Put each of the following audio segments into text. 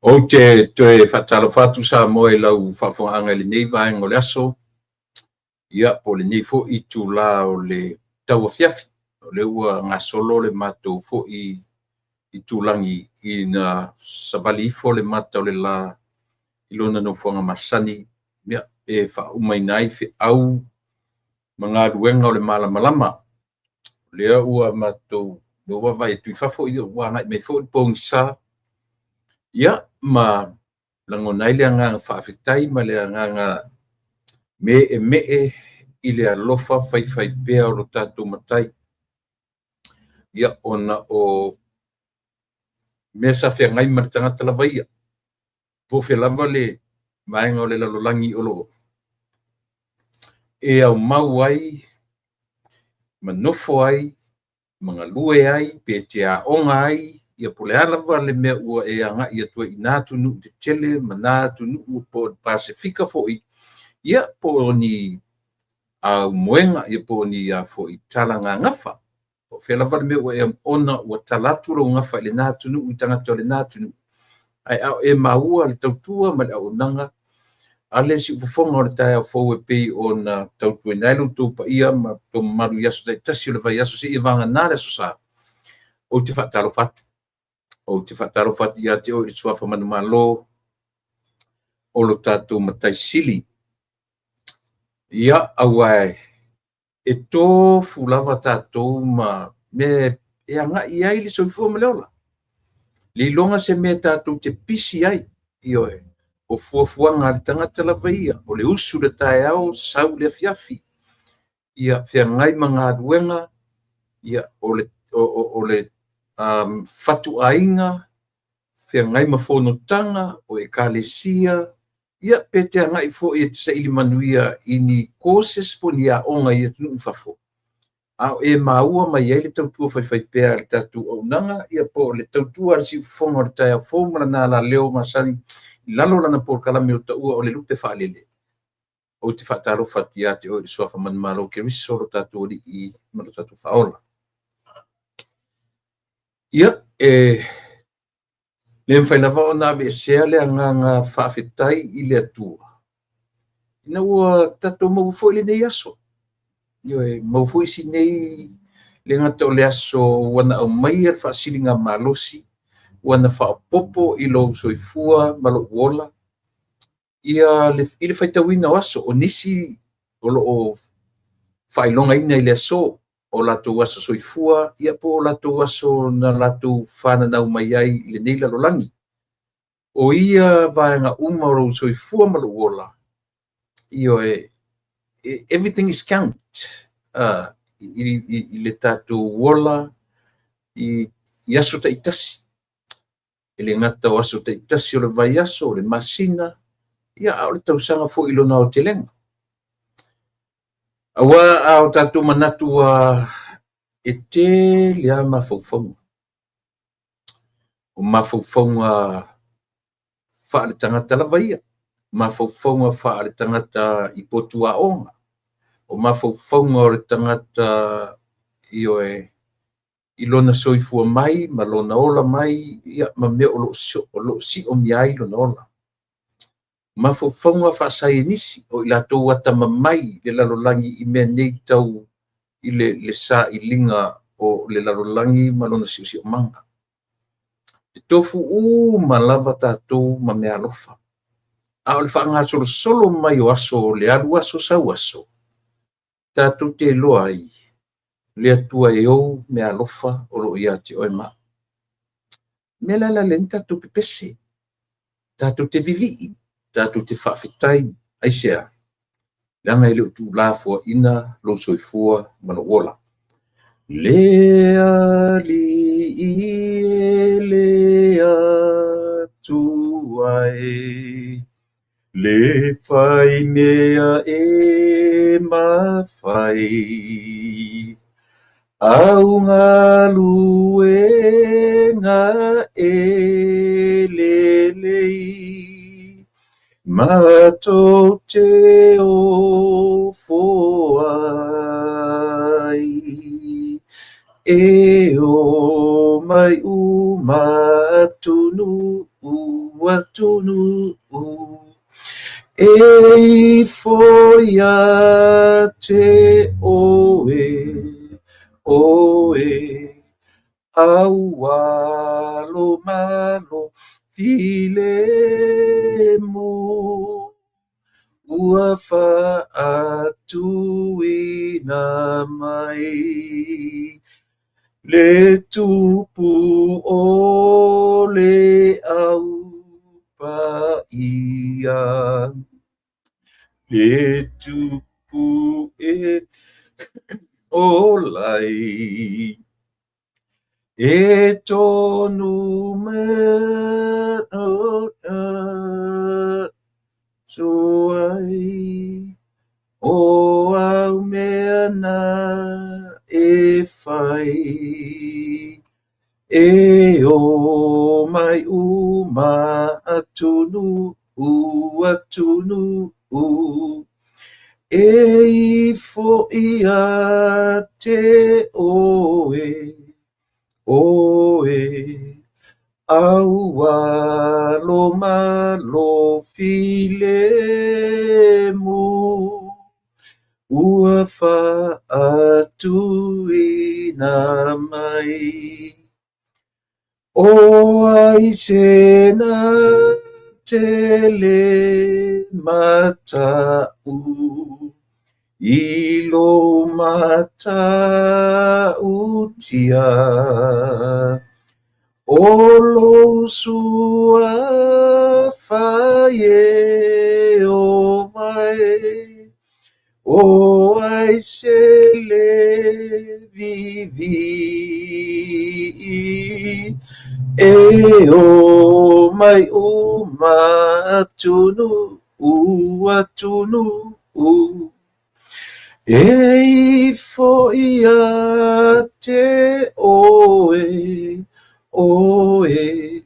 Ou te toe faatalofa atu Samoa i lau faafofogaaga i lenei vaega o le aso, ia po o lenei foi itula o le tauafiafi. O lea ua gasolo le matou foi itulagi ina savali ifo le mata o le la i lona nofoaga masani e faaumaina ai feau ma galuega o le malamalama. O lea ua matou vaavaai atu i fafo ua agai mai foi le pogisa ma lagona ai le agaga faafetai ma le agaga meemee i le alofa faifaipea o lo tatou Matai, ona o mea sa feagai ma le tagata lava ia, po o fea lava le vaega o le lalolagi o lo o e aumau ai ma nofo ai ma galue ai pe te aoga ai, ia po o le a lava le mea ua e agai atu ai i na atunuu tetele ma na atunuu po o le Pasefika foi, ia po o ni aumoega po o ni talagagafa. Po o fea lava le mea ua e ona ua tala atu lou gafa i lena atunuu i tagata o lena atunuu, ae a o e maua le tautua ma le auaunaga a le siufofoga o le taeao fou e pei ona tautuaina ai lo outou paia ma outou mamalu i aso taitasi o le vaiaso seia vagana le Aso Sa. Ou te faatalofa atu. Ou te faatalofa atu ia te oe i le suafa manumalo o lo tatou Matai Sili. Ia, aua e tofu lava tatou ma mea e agai i ai le soifua ma le ola. Leiloga se mea tatou te pisi ai, ioe, o fuafuaga a le tagata lava ia, o le usu i le taeao, sau i le afiafi, ia feagai ma galuega, ia o le fatuaiga, feagai ma fonotaga o ekalesia, ia pe te agai foi e te saili manuia i ni courses po o ni aoga i atunuu i fafo, a o e maua mai ai le tautua faifaipea a le tatou auaunaga, ia po o le tautua a le siufofoga o le taeao fou ma lana alaleo masani i lalo o lana polokalame o taua o le Lupe Faalele. Ou te faatalofa atu ia te oe i le suafa manumalo o Keriso lo tatou Alii ma lo tatou Faaola. Ia, e le mafai lava ona aveesea le agaga faafetai i le Atua ina ua tatou maua foi lenei aso. Ioe, maua foi si nei le gata o le aso ua na aumaia le faasiligamalosi, ua na faaopoopo i lou soifua ma lou ola, ia i le faitauina o aso, o nisi o lo o faailogaina i le aso o latou aso soifua, ia po o latou aso na latou fananau mai ai i lenei lalolagi. O ia vaega uma o lou soifua ma lou ola, ioe, everything is count i le tatou ola i aso taitasi. E le gata o aso taitasi o le vaiaso, o le masina, ia a o le tausaga foi i lona aotelega. Aua a o tatou manatu e tele lava mafaufauga. O mafaufauga faaletagata lava ia, mafaufauga faaletagata i potu aoga, o mafaufauga o le tagata, ioe, i lona soifua mai ma lona ola mai, ia ma mea o lo o siomia ai lona ola. Mafaufauga faasaienisi, o i latou atamamai i le lalolagi i mea nei tau i le sailiga o le lalolagi ma lona siosiomaga. E tofu uma lava tatou ma meaalofa. A o le faagasolosolo mai o aso o le alu aso sau aso, tatou te iloa ai le Atua e ou meaalofa o lo o ia te oe ma au. Mea la le tatou pepese, tatou te vivii, tatou te faafetai. Aisea? Leaga e le o tuulafoaiina lou soifua ma lou ola. Le Alii e le Atua e, le fai mea e mafai. Au galuega e lelei, matou te ofo ai. E o mai uma atunuu, atunuu, e ifo ia te oe, oe, au alo malo filemu, ua faatuina mai le tupu o le au paia, le tupu e ola ai, e tonu ai, o au mea na e fai, e o mai uma atunuu, atunuu, e ifo ia te oe, oe, au alo malo filemu, ua faatuina mai. O ai sena te le mata'u i lou mata'utia, o lou suafa Ieova e, o ai se le viivii, e o mai uma atunuu, atunuu, e ifo ia te oe, oe,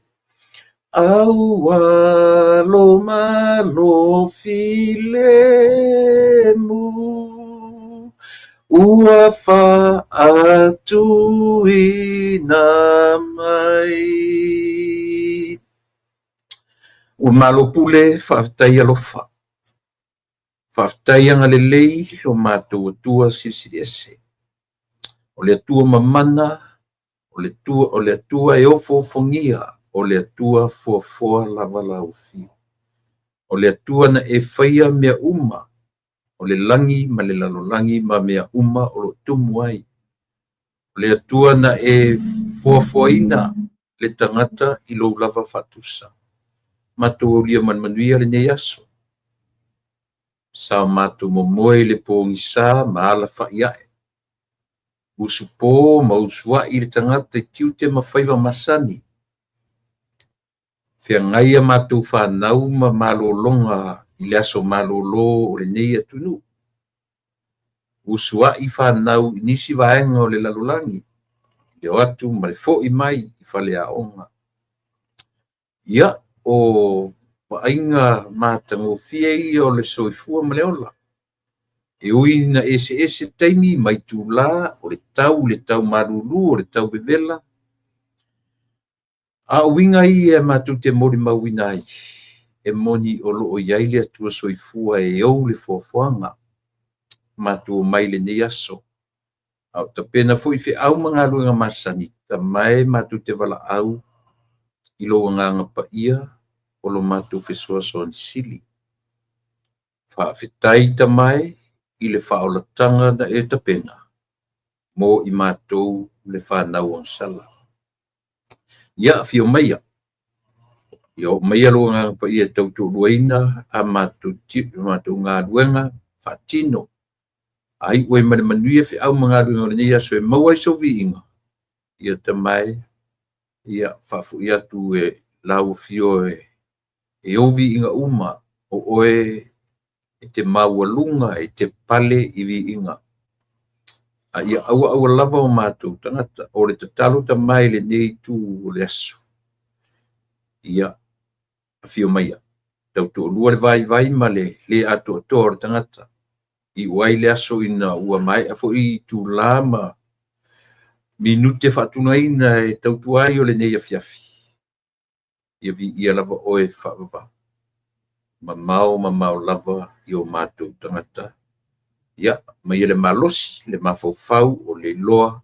au alo malo filemu, ua faatuina mai. Ua malo pule, faafetai alofa, faafetai agalelei o matou Atua silisili ese. O le Atua mamana, o le Atua e ofoofogia, o le Atua foafoa lava lau afio. O le Atua na e faia mea uma, o le lagi ma le lalolagi ma mea uma o lo tumu ai. O le Atua na e foafoaina le tagata i lou lava faatusa. Matou aulia ma le manuia lenei aso. Sa o matou momoe i le pogisa ma alafa'i a'e, usupo ma usua'i le tagata i tiute ma faiva masani. Feagai a matou fanau ma malologa i le aso malolo o lenei atunuu. Usua'i fanau i nisi vaega o le lalolagi, le o atu ma le fo'i mai i faleaoga. Ia, o vaaiga matagofie ia o le soifua ma le ola. E ui na eseese taimi ma itulā, o le tau i le tau malūlū, o le tau vevela, a o uiga ia e matou te molimauina ai, e moni o loo i ai le Atua soifua e ou le foafoaga. Matou omai lenei aso, a o tapena foi feau ma galuega masani, Tama e, matou te valaau i lou Agaga Paia o lo matou fesoasoani sili. Faafetai Tama e i le faaolataga na e tapena mo i matou le fanau agasala. Ia afio maia, ia oo maia lou Agaga Paia e tautoaluaina a matou galuega faatino. Ai'u ai ma le manuia feau ma galuega o lenei aso e maua ai sou viiga. Ia Tama e, ia faafo'i atu e lau afio e ou viiga uma, o oe e te maualuga, e te pale i viiga. A ia aua aua lava o matou tagata, o le tatalo tama i lenei itu o le aso. Ia afio maia, tautoalua le vaivai ma le lē atoatoa o le tagata, iu ai le aso ina ua maea foi itulā ma minute faatugaina e tautua ai o lenei afiafi. Ia viia lava oe faavavau, mamao mamao lava i o matou tagata. Ia, aumaia le malosi, le mafaufau o le iloa,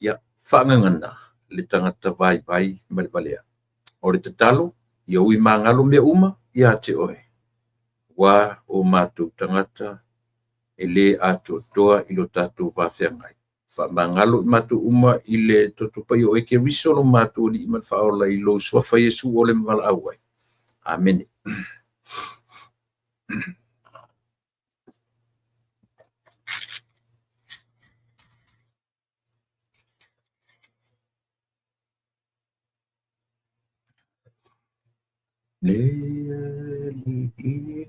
ia faagagana le tagata vaivai ma le valea. O le tatalo, ia ui magalo mea uma ia te oe, aua o matou tagata e lē atoatoa i lo tatou va feagai. Faamagalo i matou uma i le Toto Paia o Oe Keriso lo matou Alii ma le Faaola i lou Suafa Iesu o le ma valaau ai. Amene. Le Alii.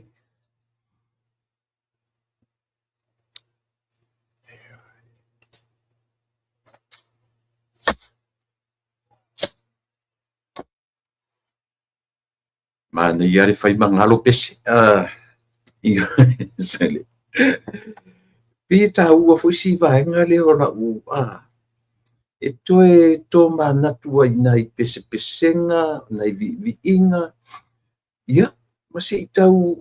Manaia le fai magalo pese. Pei e taua foi si vaega lea o lau e toe tomanatu ai i nai pesepesega, nai viiviiga, ia, ma se i tau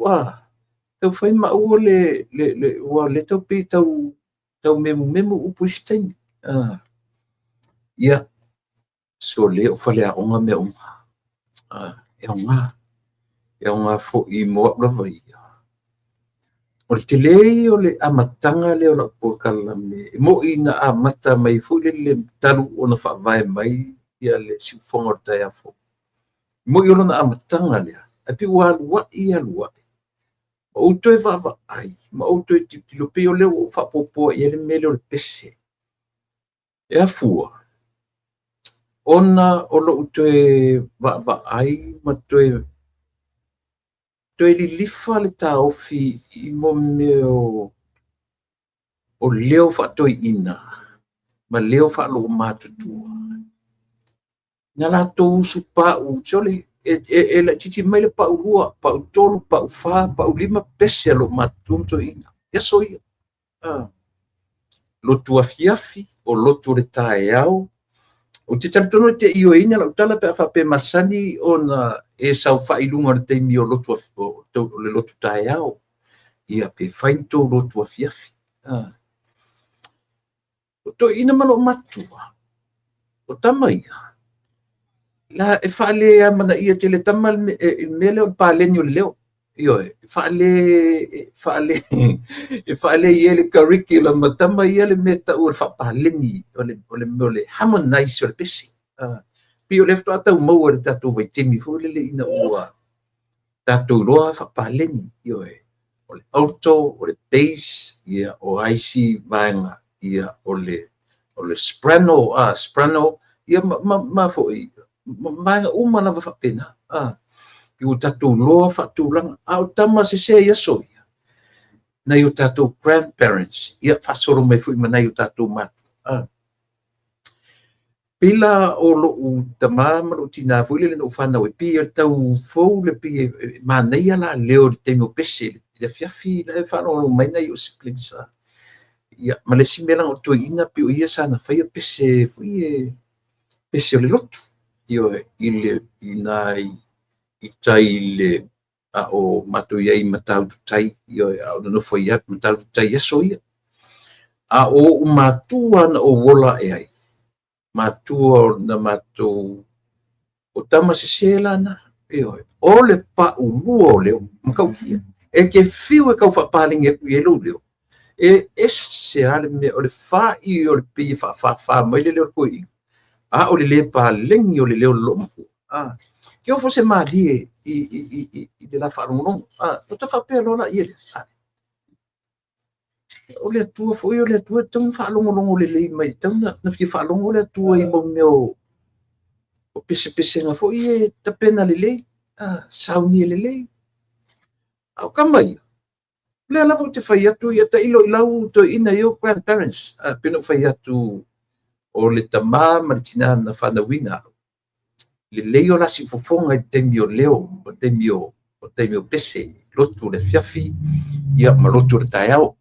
tau fai ma aua le aua o lea tau pei e tau memumemu upu i isi taimi. Ia, sole o faleaoga mea uma. E aoga. E aoga foi mo au lava ia. O le tele ia o le amataga lea o lau polokalame, e moni na amata mai foi lele talu ona faavae mai ia le siufofoga o le taeao fou. E moni o lona amataga lea, ae pei ua alu ae alu ae, ma ou toe vaavaai ma ou toe tilotilo, pei o lea ua ou faaopoopoa i ai le mea lea o le pese. E afua ona o lou toe vaavaai ma toe lilifa le taofi i mea o leo faatoeaiina ma leo faalogomatutua na latou usupau, sole, e laitiiti mai le pau 2, pau 3, pau 4, pau 5 pese a loomatutua ma toeaiina i aso ia. Lotu afiafi, o lotu o le taeao. Ou te talitonu e te ioeina lau tala pe a faapea e masani ona e saofai i luga o le taimi o lotu o le lotu taeao. Ia pe fai ni tou lotu afiafi. O toeaiina ma loomatutua, o tama ia, la e faaleamanaia tele e tama le mea lea o le paleni o le leo. Ioe, e faale i ai le curriculum a tama ia le mea e tau o le faapaleni, o le mea o le harmonize o le pese. Pei o lea faatoa tau maua i le tatou vaitaimi foi lele ina ua tatou iloa faapaleni. Ioe, o le alto, o le bass, ia, o a isi vaega, ia, o le soprano, soprano, ia, ma foi, ma vaega uma lava faapena. I ua tatou iloa faatulaga, a o tama sese i aso ia, nai o tatou grandparents, ia faasolo mai foi ma nai o tatou matua. Pei la o lou tama ma lou tina foi lele na ou fanau ai, pei e tau fou le pei e manaia la leo i le taimi o pese, i le afiafi la e faalogologo mai nai ou siblings. Ia, ma le isi mea leaga o toeaiina pei o ia sa na faia pese foi e pese o le lotu. Ioe, i le i nai i tai i le a o matou i ai i Matautu Tai, ioe, a o nonofo ai Matautu Tai i aso ia. A o ou matua na ou ola ae ai, matua na matou o tama sese la na, ioe, o le paulua o leo, matautia. E te fiu e tau faapaleni atu i ai lou leo, e ese lava le mea, o le fai o le pei e faafāfā mai le leo o le toeaina, a o le lē paleni o le leo o le loomatua. Ke ofo se malie i le la faalogologo. Ota faapea loa la ia lea. O le Atua foi, o le Atua e tatau ona faalogologo lelei mai, e tatau ona fia faalogo le Atua i mau mea o pesepesega foi e tapena lelei, saunia lelei. A o tama ia, O lea lava ou te fai atu, ia tailo i lau toeaina, your grandparents, pei ona ou fai atu, o le tamā ma le tinā na fanauina au, lelei o la siufofoga i le taimi o leo, o le taimi o pese, lotu o le afiafi, ia ma lotu o le taeao.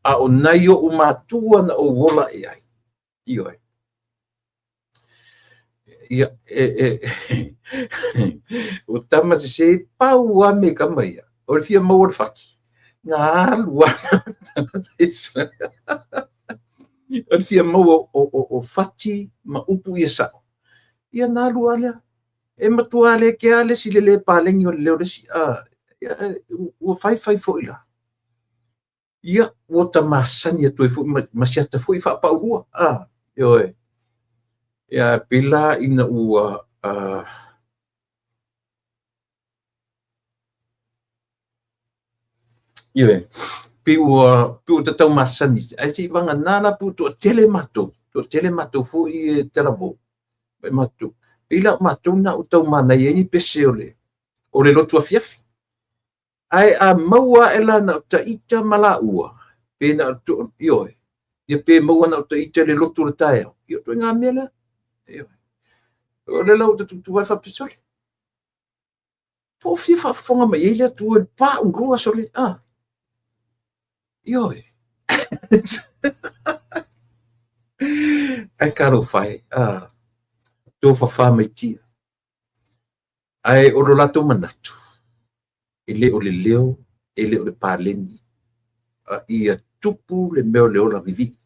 A o nai ou matua na ou ola i ai, ioe, ia, o tama sese, pau lava me kama ia, o le fia maua le fati, na alu o le fia maua o fati ma upu ia sao, ia na alu lava lea. E matua le kea le si le le paleni o le leo le si, ua fai fai foi la. Ia, ua ta masani atu ai foi ma siata foi faapaulua. Ioe. Ia, pela ina ua ioe, pi ua tatau masani, ai te vanga nā la pu tua tele matou foi e talavou. Mai matou. Pei la matou na o tau manai ai ni pese o le lotu afiafi. Ai a maua e la na o taita ma la ua, pe na o ioe, ia pe maua na o taita le lotu le taeao. Ia toi ngā mea lea. Ioe. O le lau tutu ai faapesole. Po fia faafofoga mai ai le Atua i le paulua sole. Ioe. Ai talofa e, tofafa mai tia. Ai o lo latou manatu, e le o le leo, e le o le paleni. Ia tupu le mea o le ola vivii.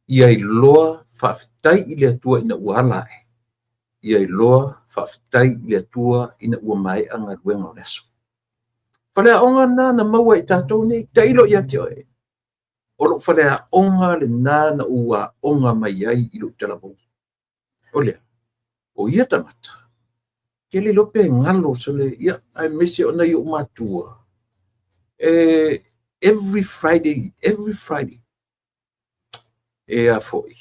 Ia iloa faafetai i le Atua ina ua ala ae. Ia iloa faafetai i le Atua ina ua maea galuega o le aso. Faleaoga na na maua i tatou nei, tailo ia te oe. O lou faleaoga le na na ua aoga mai ai i lou talavou. O lea, o ia tagata, ke le lope ngalo sole, ia, ai mese o nai o matua. Every Friday, e a foi,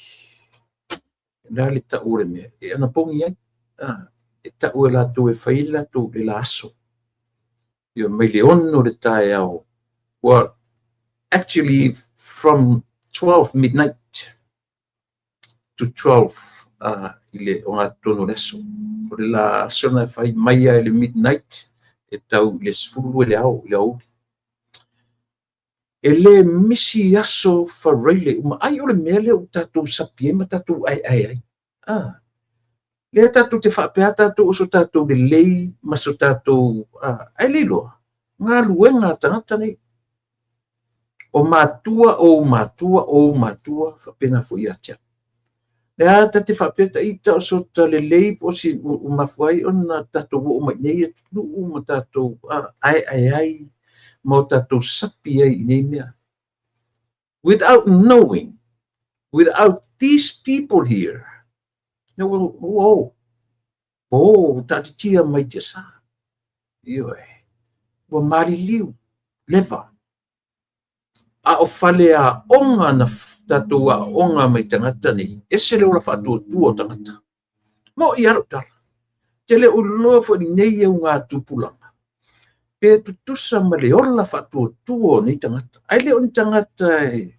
la le tau o le mea, e anapogi ai, e tau e latou e fai latou le la aso. Ia mai le 6 le taeao. Well, actually from 12 midnight to 12 i le o ngā tonu le aso. O le la aso na fai mai ai le midnight e tau i le 12 le ao, i le aoauli. E le misi aso faraile uma ai o le mea lea o tatou sapi ai ma tatou ae ae ai. Lea tatou te faapea tatou o so tatou lelei ma so tatou ai le iloa galuega a tagata nei. O matua o matua o matua faapena foi ia te au. Lea ta te faapea taita o so ta lelei po o si o mafua ai ona tatou oo mai nei atunuu ma tatou ae ae ai ma o tatou sapi ai i nei mea. Without knowing, without these people here, no, o taatitia mai te sa. Ioe, ua maliliu, leva. A o fale aoga na tatou aoga mai tagata nei, ese le ola faatuatua o tagata. Mo i alo tala. Te le uloa foi nei e unga tupulaga. Pe tutusa ma le ola faatuatua o nei tagata. Ai le o ni tagata e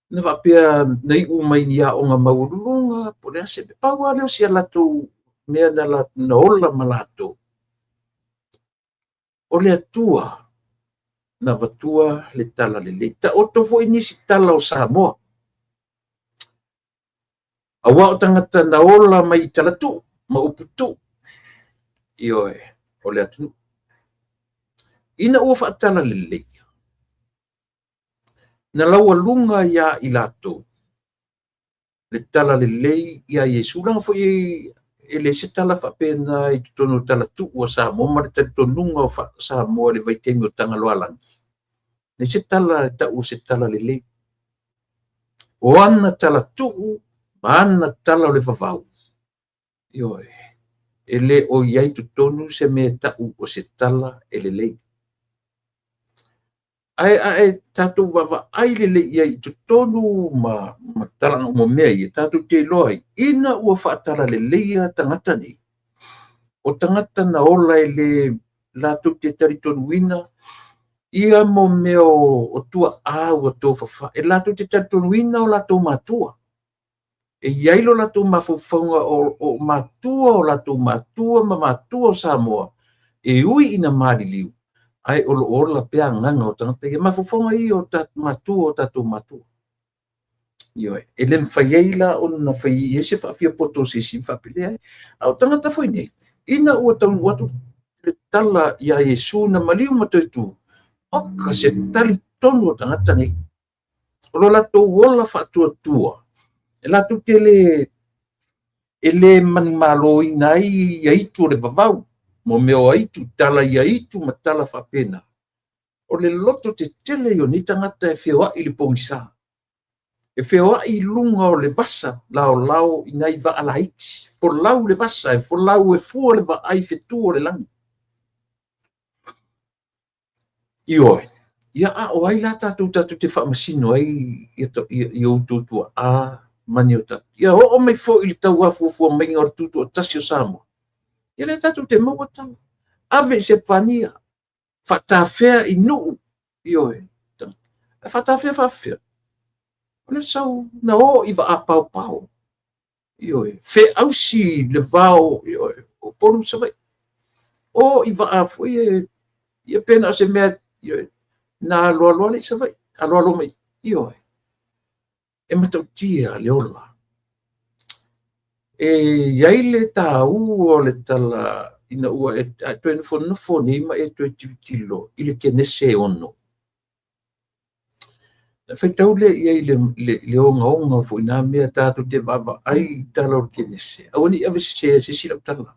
na faapea nei u mai ni aoga maualuluga, po le ase, pau lava lea o si a latou mea na ola ma latou. O le Atua na vatua le tala lelei. Taoto foi nisi tala o Samoa. Aua o tagata na ola mai i talatu, ma uputu. Ioe, o le atunuu. Ina ua faatala lelei. Na laualuga ia i latou. Le tala lelei ia Iesu. Langa foi e le se tala faapena i totonu o talatu o Samoa ma le talitonuga o Samoa le vaitaimi o Tagaloalangi. Le se tala e tau o se tala lelei. O ana talatuu ma ana tala o le vavau. Ioe, e le o iai totonu se mea tau o se tala e lelei. Ai ae tatou vaavaai lelei i ai i totonu ma tala uma mea ia, tatou te iloa ai, ina ua faatala lelei ia tagata nei. O tagata na ola e le latou te talitonuina Ia mo mea o tuaa ua tofafa, e latou te talitonuina o latou matua. E i ai lo latou mafaufauga o matua o latou matua ma matua o Samoa, e ui ina maliliu, ae o lo o ola pea agaga o tagata ia. Mafaufauga ia o matua o tatou matua. Ioe, e le mafai ai la ona fai i ai se faafiapoto o se isi ma faapea, leai. A o tagata foi nei, ina ua taunuu atu le tala iā Iesu na maliu ma toe tu, oka se talitonu o tagata nei. O lo latou ola faatuatua, e latou te le e le manumaloina ai aitu o le vavau, mo mea o aitu, tala i aitu ma tala faapena. O le loto tetele ia o nei tagata e feoai i le pogisa, e feoai i luga o le vasa laolao i nai vaa laiti, folau le vasa, e folau e fua le vaai i fetu o le lagi. Ioe, ia a o ai la tatou tatou te faamasino ai i outou tuaa ma ni o tatou. Ia oo mai foi i le tauafuafua maiga o le tutoatasi o Samoa, ia lea tatou te maua tala. Ave i Sepania, faatafea i nuu, ioe, ae faatafea faafefea? O le sau na o i vaa paopao, ioe, feausi le vao, ioe, o Upolu ma Savaii. O i vaa foi e, ia pe na o se mea, ioe, na aloaloa lea i Savaii, aloalo mai, ioe. E matautia le ola. E i ai le taua o le tala ina ua e toe nofonofo nei ma e toe tilotilo i le Kenese 6. Na faitau lea i ai i le ogaoga foi nā mea tatou te vaavaai i tala o le Kenese. Aua ne i avesese e se isi lau tala.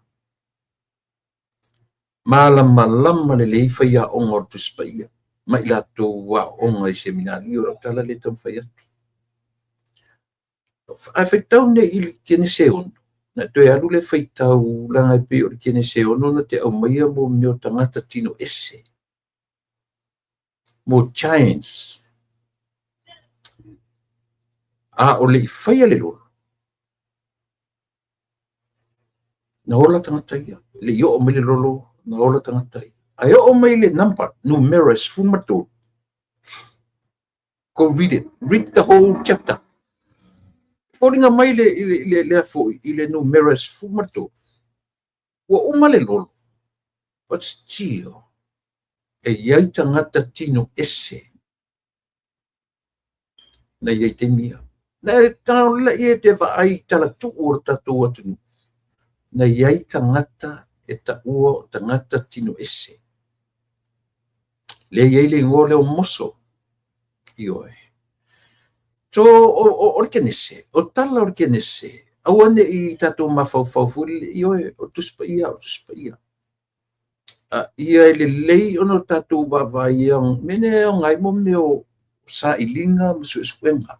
Malamalama lelei faiaoga o le Tusi Paia ma i latou aooga i seminari o lau tala lea e taumafai atu. Ae faitau nei i le Kenese 6, na toe alu le faitau leaga e pei o le Kenese 6 na te aumaia mo mea o tagata tino ese, mo giants. A o le i faia le lolo, na ola tagata ia. Le i oo mai le lolo, na ola tagata ia. Ae oo mai le number, numera 13. Go read it. Read the whole chapter. Foliga mai le, le, le, lea foi i le numera 13. Ua uma le lolo. But still, e i ai tagata tino ese na i ai taimi ia. Na e taolela ia e te vaai i talatuu o le tatou atunuu. Na i ai tagata e taua o tagata tino ese. Lea i ai le igoa lea o Moso. Ioe. So, o le Kenese, o tala o le Kenese, aua ne i tatou mafaufau foi lele, ioe, o le Tusi Paia, o le Tusi Paia. A ia e lelei ona o tatou vaavaai e mea nei e aoga ai mo mea o sailiga ma suesuega.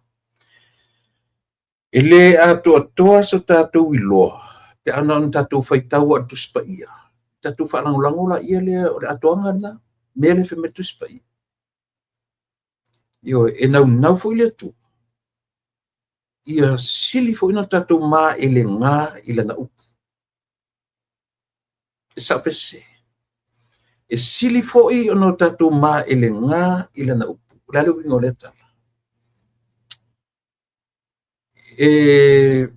E le atoatoa so tatou iloa pe a na ona tatou faitau lava i le Tusi Paia, tatou faalagolago laia lea o le atoaga lena, mea lea e fai mai le Tusi Paia. Ioe, e naunau foi le Atua ia sili foi ona tatou maelega i lana upu. E sao pe sese? E sili foi ona tatou maelega i lana upu. O le a le uiga o lea tala? E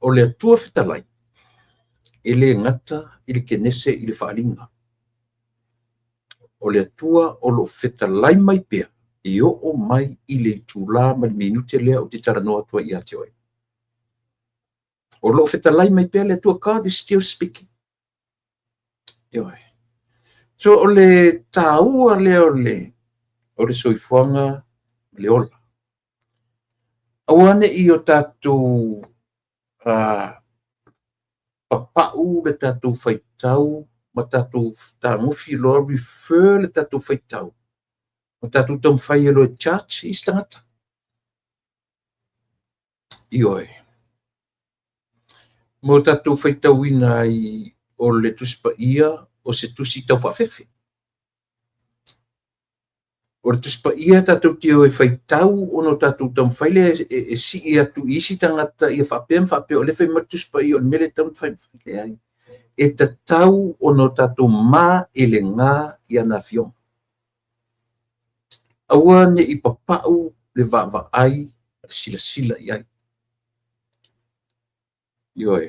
o le Atua fetalai, e le gata i le Kenese i le faaaliga. O le Atua o lo o fetalai mai pea e oo mai i le itula ma le minute lea ou te talanoa atu ai ia te oe. O lo o fetalai mai pea le Atua. God is still speaking. Ioe. So o le taua lea o le soifuaga ma le ola. Aua ne i o tatou papau le tatou faitau ma tatou tagofi loa refer le tatou faitau ma tatou taumafai e loa e judge isi tagata. Ioe. Mo tatou faitauina ai o le Tusi Paia o se tusi tau faafefe. O le Tusi Paia tatou te o e faitau ona o tatou taumafai lea e sii atu i isi tagata ia faapea ma faapea o lea fai mai le Tusi Paia o le mea lea e tatau ona fai. Leai. E tatau ona o tatou maelega i ana afioga. Aua ne i papau le vaavaai ma le silasila i ai. Ioe.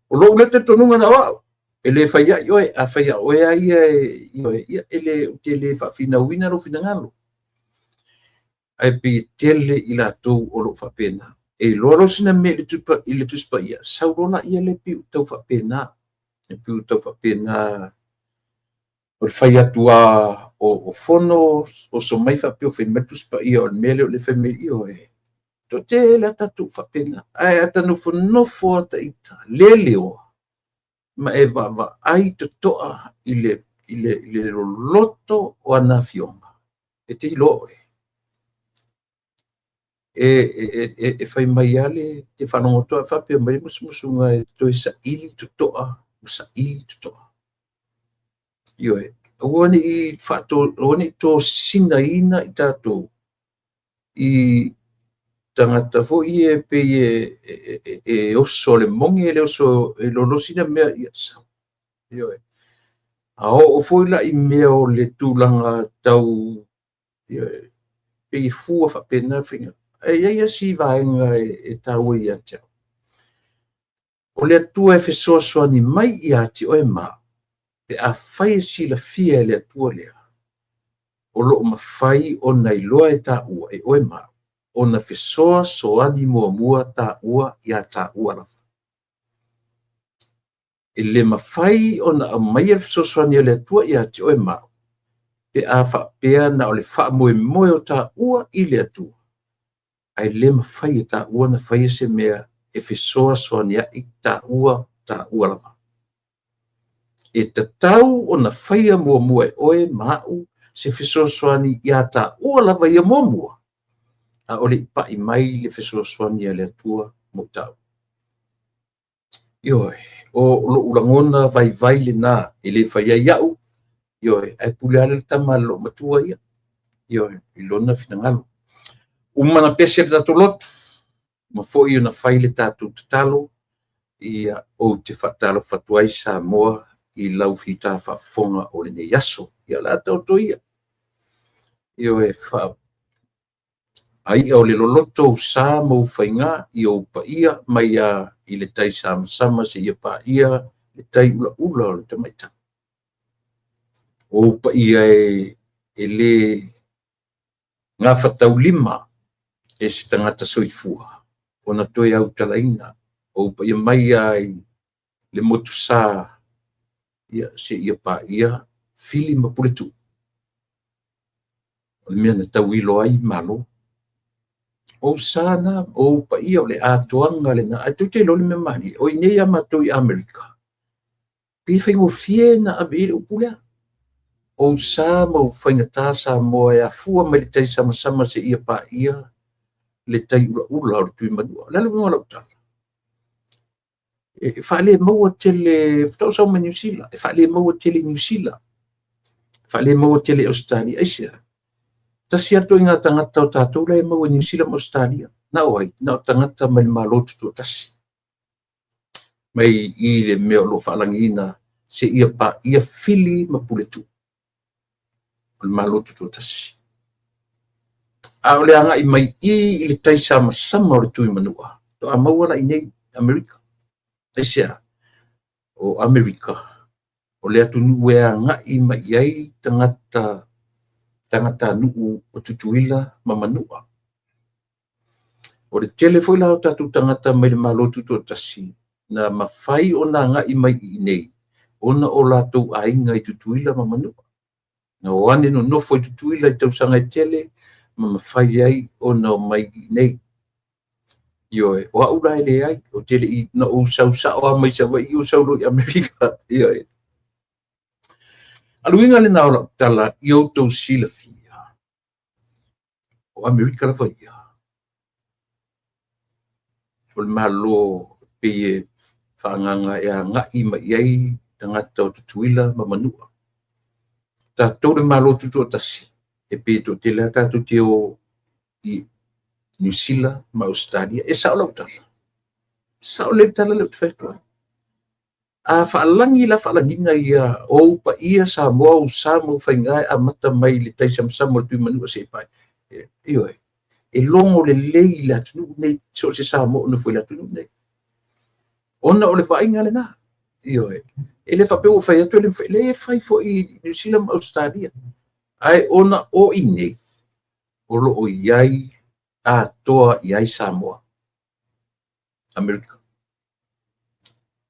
O lou lea talitonuga na o au, e le fai ai oe, a fai a oe a ia e, ioe, ia e le, ou te le faafinauina lou finagalo. Ae pei e tele i latou o lo o faapena. E iloa loa sina mea i le Tusi Paia, sau loa laia lea pei ua tau faapena. E pei ua tau faapena o le fai atu lava o fono, oso mai faapea ua fai mai le Tusi Paia o le mea lea o lea e fai mai, ioe, toatele lava tatou faapena. Ae a ta nofonofo lava ta ita, le leoa, ma e vaavaai totoa i le loloto o ana afioga, e te iloa oe. E fai mai lava le te faalogo atu faapea mai le musumusuga e toe saili totoa ma saili totoa. Ioe, aua ne i aua ne i tosinaina i tatou i tagata foi ia e pei e oso le moge le oso e lolosi na mea ia sau. Ioe. A oo foi la i mea o le tulaga tau, ioe, pei e fua faapena le faiga. Ae i ai lava si vaega e taua ia te au. O le Atua e fesoasoani mai ia te oe ma au, pe afai e silafia e le Atua lea, o lo o mafai ona iloa e taua, e oe ma au, ona fesoasoani muamua taua ia taua lava. E le mafai ona aumaia le fesoasoani a le Atua ia te oe ma au, pe a faapea na o le faamoemoe o taua i le Atua, ae le mafai e taua ona faia se mea e fesoasoani ai taua, taua lava. E tatau ona faia muamua e oe ma au se fesoasoani ia taua lava ia muamua, a o le i pai mai le fesoasoani a le Atua mo taua. Ioe, o lou lagona vaivai lena, e le fai ai au, ioe, ae pule lava le tama a le loomatua ia, ioe, i lona finagalo. Uma ona pese le tatou lotu, ma foi ona fai le tatou tatalo, ia ou te faatalofa atu ai Samoa i lau fita faafofoga o lenei aso. Ia o le a taoto ia. Ioe, a ia o le loloto ou sa ma ou faiga i ou paia mai lava i le tai samasama seia paia le tai ulaula o le tamaitai. O ou paia e le gafataulima e se tagata soifua ona toe autalaina, o ou paia mai lava i le motusa ia seia paia Fili ma Puletuu. O le mea na tauilo ai Malo. O ou sa na, o ou paia, o le atoaga lena. Ae tou te iloa le mea malie, o i inei ia matou i Amerika, pei e faigofie na ave i ai le upu lea. O ou sa ma ou faigata Samoa e afua mai le tai samasama seia paia le tai ulaula o le Tuimanua. O le a le uiga o lau tala? E faalemaua tele, faatoa ou sau mai Niu Sila, e faalemaua tele i Niu Sila, e faalemaua tele i Ausetalia. Aisea? Tasi lava le ituaiga tagata o tatou la e maua i Niu Sila ma Ausetalia. Na o ai? Na o tagata mai le Malo Tutoatasi. Mai i le mea o lo o faalagiina seia paia Fili ma Puletuu o le Malo Tutoatasi. A o le agai mai i i le tai samasama o le Tuimanua, faatoa maua la i nei Amerika. Aisea? O Amerika, o le atunuu e agai mai i ai tagata tagatanuu o Tutuila ma Manua. O le tele foi la o tatou tagata mai le Malo Tutoatasi na mafai ona agai mai i inei ona o latou aiga i Tutuila ma Manua. Na o ane nonofo i Tutuila i tausaga e tele ma mafai ai ona omai i inei. Ioe, o au la e leai, ou te le i, na ou sau sao lava mai Savaii ou sau loa i Amerika. Ioe. A le uiga lena o lau tala ia outou silafia, o Amerika lava ia, o le Malo pei e faaagaaga e agai mai i ai tagata o Tutuila ma Manua. Tatou le Malo Tutoatasi, e pei e toatele lava tatou te o i Niu Sila ma Ausetalia. E sao lau tala? Sao lelei le tala lea ou te fai atu ai. A faalagi la faalagiga ia o ou paia Samoa, ou sa ma ou faiga e amata mai i le taisamasama o le Tuimanua seia paia. Ioe, e logo lelei i le atunuu lenei, so o se Samoa o nofo i le atunuu lenei, ona o le vaaiga lena. Ioe, e le faapea ua fai atu e le mafai, leai e fai foi i Niu Sila ma Ausetalia, ae ona o i inei o lo o i ai atoa i ai Samoa. Amerika.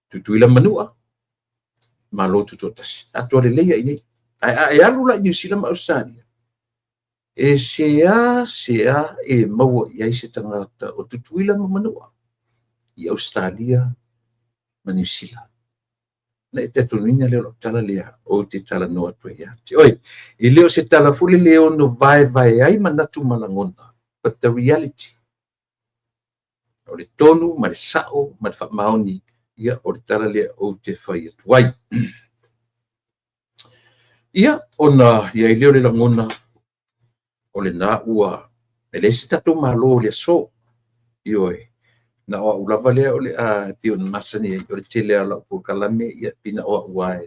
Tutuila ma Manua, Malo Tutoatasi. Atoa lelei ai nei. Ae a e alu la i Niu Sila ma Ausetalia, e sea sea e maua i ai se tagata o Tutuila ma Manua i Ausetalia ma Niu Sila. Na e talitonuina lea o lau tala lea ou te talanoa atu ai ia te oe. E le o se tala foi lele e ono vaevae ai manatu ma lagona, but the reality. O le tonu ma le sao ma le faamaoni, ia o le tala lea ou te fai atu ai. Ia, ona i ai lea o le lagona, o lena ua e leai se tatou Malo i le aso. Ioe, na o au lava lea o le a, e pei ona masani ai, o le tele lava o lau polokalame, ia pei na o au lava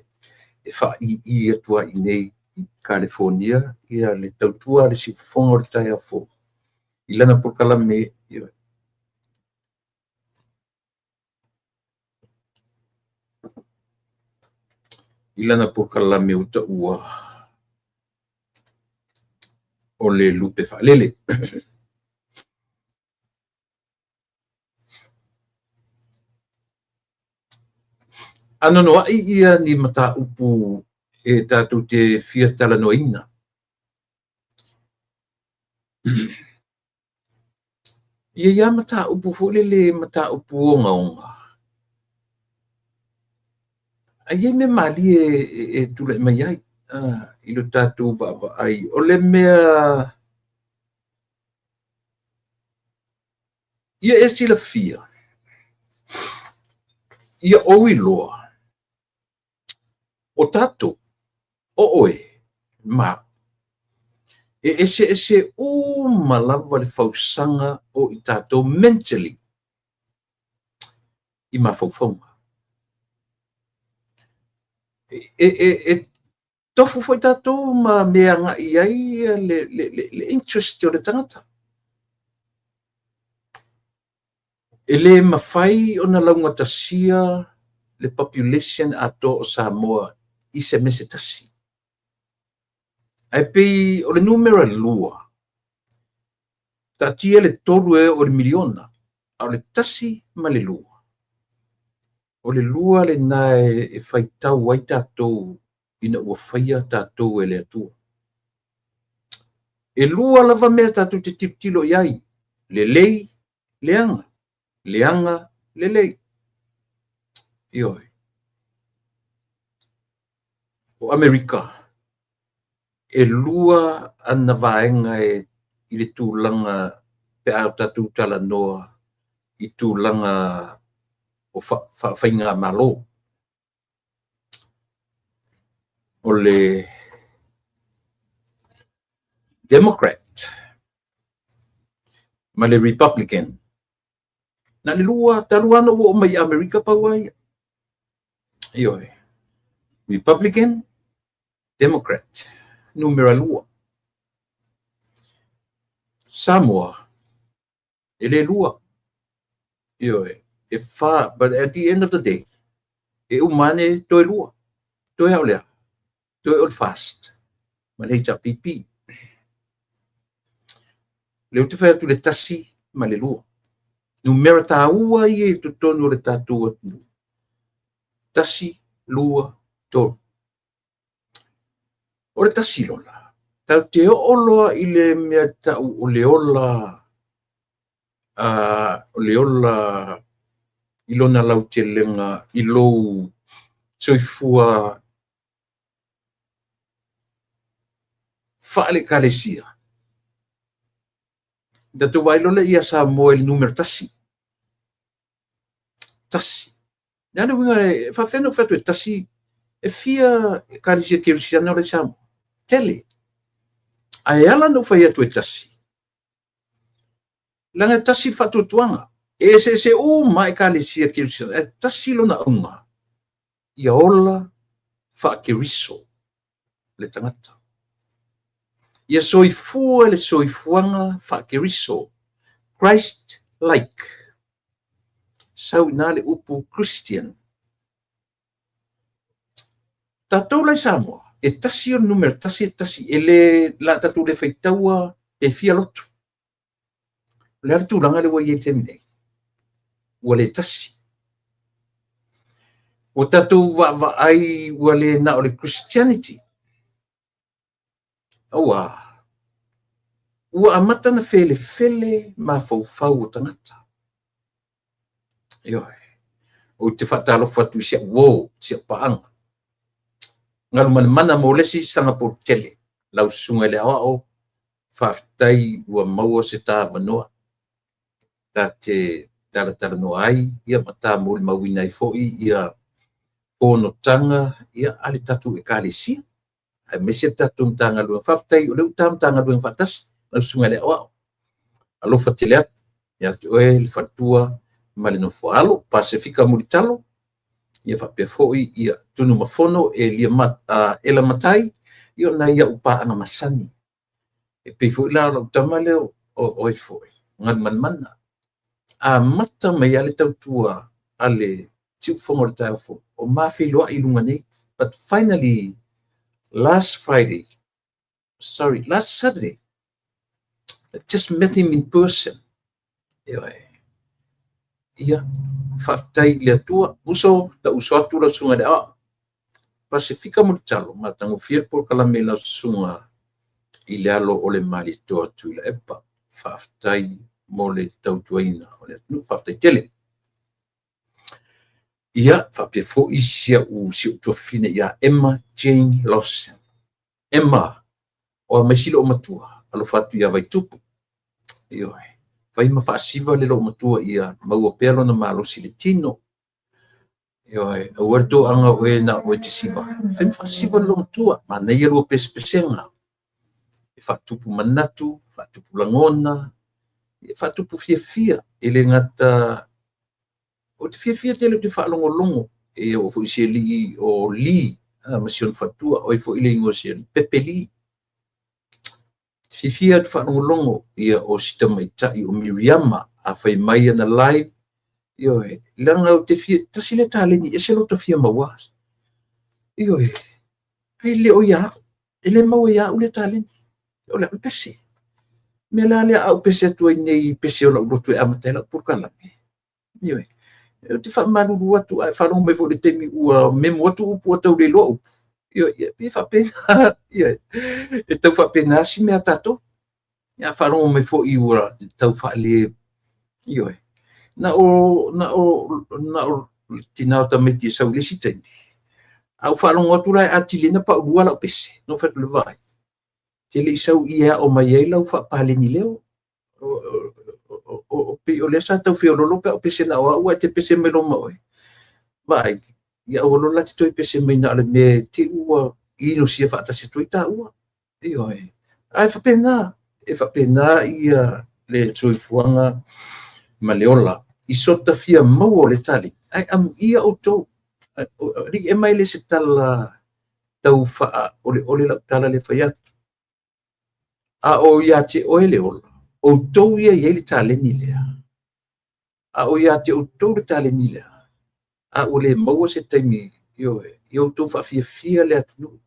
e faaii atu lava i inei i Kalifonia ia le tautua a le siufofoga o le taeao fou i lana polokalame. Ioe. I lana polokalame ua taua o le lupe faalele. Anoanoai ia ni mataupu e tatou te fia talanoaina. E i ai lava mataupu foi lele, mataupu ogaoga, ae i ai mea malie e tulai mai ai i lo tatou vaavaai. O le mea ia e silafia, ia ou iloa, o tatou, o oe ma au, e eseese uma lava le fausaga o i tatou mentally i mafaufauga. E tofu foi tatou ma mea agai i ai le interest o le tagata. E le mafai ona laugatasia le population atoa o Samoa i se mea se tasi. Ae pei o le numera 2, taatia le 3 e oo i le miliona, a o le 1 ma le 2, o le 2 lena e faitau ai tatou ina ua faia tatou e le Atua. E 2 lava mea tatou te tilotilo i ai, lelei, leaga, leaga, lelei. Ioe. O Amerika, e 2 ana vaega e i le tulaga pe a tatou talanoa i tulaga o faafaigamalo. O le Democrat ma le Republican. Na le 2, talu lava ona ou oo mai i Amerika pau lava ia. Ioe. Republican, Democrat, numera 2. Samoa, e le 2. Ioe, e 4, but at the end of the day, e uma ane toe 2. Toe a o lea, toe o le FAST ma le HRPP. Lea ou te fai atu le 1 ma le 2. Numera taua ia i totonu o le tatou atunuu. 1, 2, 3. O le 1 lola, tatou te oo loa i le mea tau o le ola, o le ola i lona lautelega i lou soifua faale-ekalesia. Tatou vaai loa lea ia Samoa i le numera 1. 1. Le a le uiga e faafefea ona ou fai atu e 1, e fia ekalesia kerisiano la i Samoa? Tele. Ae ala ona ou fai atu e 1, leaga e 1 le faatuatuaga. E eseese uma lava ekalesia kerisiano, ae 1 lona auga. Ia ola faa-Keriso le tagata. Ia soifua le soifuaga faa-Keriso, Christ like. Sau i ina le upu Christian. Tatou la i Samoa, e tasi o le numera tasi e tasi, e le, la tatou le faitaua pe fia lotu. O le a le tulaga lea ua i ai i le taimi nei? Ua le tasi. Ua tatou vaavaai ua le na o le Christianity. Aua, ua amata na felefele mafaufau o tagata. Ioe. Ou te faatalofa atu i si au uo, si au paaga. Galumalemana mo le isi Sagapolu tele. Lau susuga i le Aoao, faafetai ua maua se ta avanoa ta te talatalanoa ai ia ma ta molimauina ai foi ia fonotaga ia a le tatou Ekalesia aemaise le tatou Matagaluega. Faafetai o lea ua ta Matagaluega faatasi lau susuga i le Aoao. Alofa tele atu ia te oe le faletua ma le nofo a alo, Pasefika Mulitalo, ia faapea foi ia Tunumafono Elia Ela Matai, ia o nai au paaga masani. E pei foi la o lau tama lea o ai foi, Galumalemana. Amata mai lava le tautua a le Siufofoga o le Taeao Fou, o ma feiloai i luga nei. But finally, last Friday, sorry, last Saturday, I just met him in person. Ioe. Ia, faafetai i le Atua. Uso, ta uso atu lau susuga i le Aoao. Pasefika Mulitalo, matagofie le polokalame i lau susuga i le alo o le Malietoa Tuilaepa. Faafetai mo le tautuaina o le atunuu. Faafetai tele. Ia, faapea foi si au tuafafine ia Emma Jane Lawson. Emma, o a mai si loomatua, alofa atu ia Vaitupu. Ioe. Fai ma faasiva le loomatua ia maua pea lona malosi i le tino. Ioe, aua le toaga o oe na o oe te siva. Fai ma faasiva le loomatua, manaia lua pesepesega. E faatupu manatu, faatupu lagona, e faatupu fiafia. E le gata, ou te fiafia tele ou te faalogologo e oo foi i si alii o Lee ma si ona faletua, o ai foi le igoa o si alii, Pepe Lee. Fiafia ou te faalogologo ia o si tamaitai o Miriama a fai mai ana live, ioe, leaga ou te fia, tasi lea taleni ese lota fia maua. Ioe, ai le o ia au, e le maua ia au lea taleni. O le au pese. Mea la lea a ou pese atu ai nei i pese o lau lotu e amata ai lau polokalame. Ioe, ou te faamalulu atu, ae faalogo mai foi i le taimi ua memo atu upu ua tau le iloa upu. Ioe, ia, e faapena, ioe, e tau faapena si mea a tatou. Ia, faalogo mai foi ua tau faale, ioe, na o, na o, na o le tina o tamaiti e sau i le isi taimi. A ou faalogo atu la e atili ai na paulua lau pese, na ou fai atu, le vaai, te le i sau i e ao mai ai lau faapaleni leo. O pei o lea sa tau feololo pe a ou pese na o au ae te pese mai loa ma oe. Vaai, ia aua loa la te toe pese mai na o le mea te ua inosia faatasi atu ai taua. Ioe. Ae faapena, e faapena ia le soifuaga ma le ola i sota fia maua o le taleni. Ae amuia outou. Alii e mai le se tala tau faaoleole lau tala le fai atu. A o ia te oe le ola, outou ia i ai le taleni lea. A o ia te outou le taleni lea, a ua le maua se taimi, ioe, ia outou faafiafia le atunuu.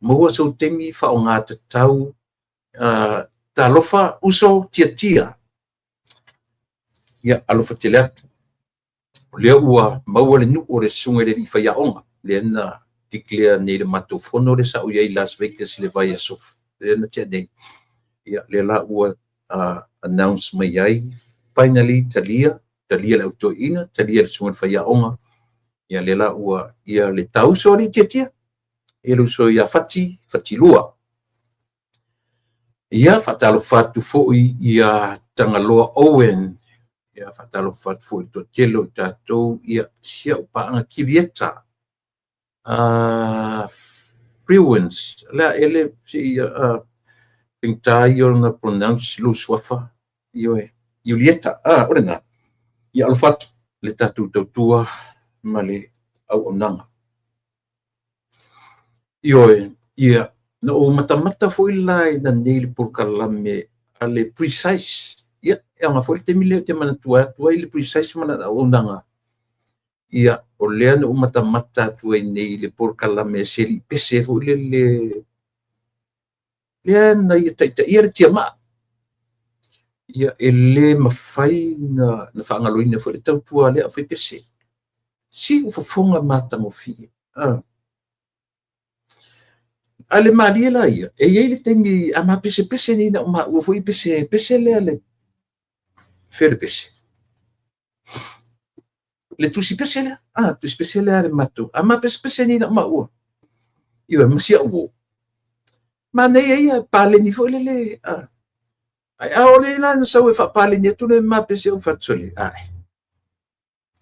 Maua sou taimi faaaogatatau, talofa, uso, tiatia. Ia, alofa tele atu. O lea ua maua le nuu o le susuga i le alii faiaoga, lea na declare nei le matou fono lea sa ou i ai i Las Vegas i le vaiaso lea na tea nei. Ia, lea la ua announce mai ai, finally talia, talia le au toeaina, talia le susuga i le faiaoga. Ia, lea la ua, ia le tauso alii tiatia, ia le uso ia Fati, Fatilua. Ia, faatalofa atu foi ia Tagaloa Owen, ia faatalofa atu foi i le toatele o i tatou, ia si au paaga Kilieta, Freewens, lea ele si faigata ia ona pronounce lou suafa, ioe, Iulieta, o lena. Ia alofa atu le tatou tautua ma le auaunaga. Ioe, ia, na ou matamata foi la i nei le polokalame a le Precise. Ia, e aoga foi le taimi lea ou te manatua atu ai le Precise ma lana auaunaga. Ia, o lea na ou matamata atu ai nei i le polokalame a si alii pese foi lele lea na ia taitaia le tiamaa. Ia, e le mafai na faagaloina foi le tautua a lea aufaipese. Siufofoga matagofie. A le malie la ia, e i ai le taimi a ma pesepese nei na o maua foi pese, pese lea le fea le pese. Le tusi pese lea, tusi pese lea le matou. A ma pesepese nei na o maua. Ioe, ma si au uo. Manaia ia, paleni foi lele, Ai a ole la na sau e faapaleni atu le ma pese o fai atu, sole, ae.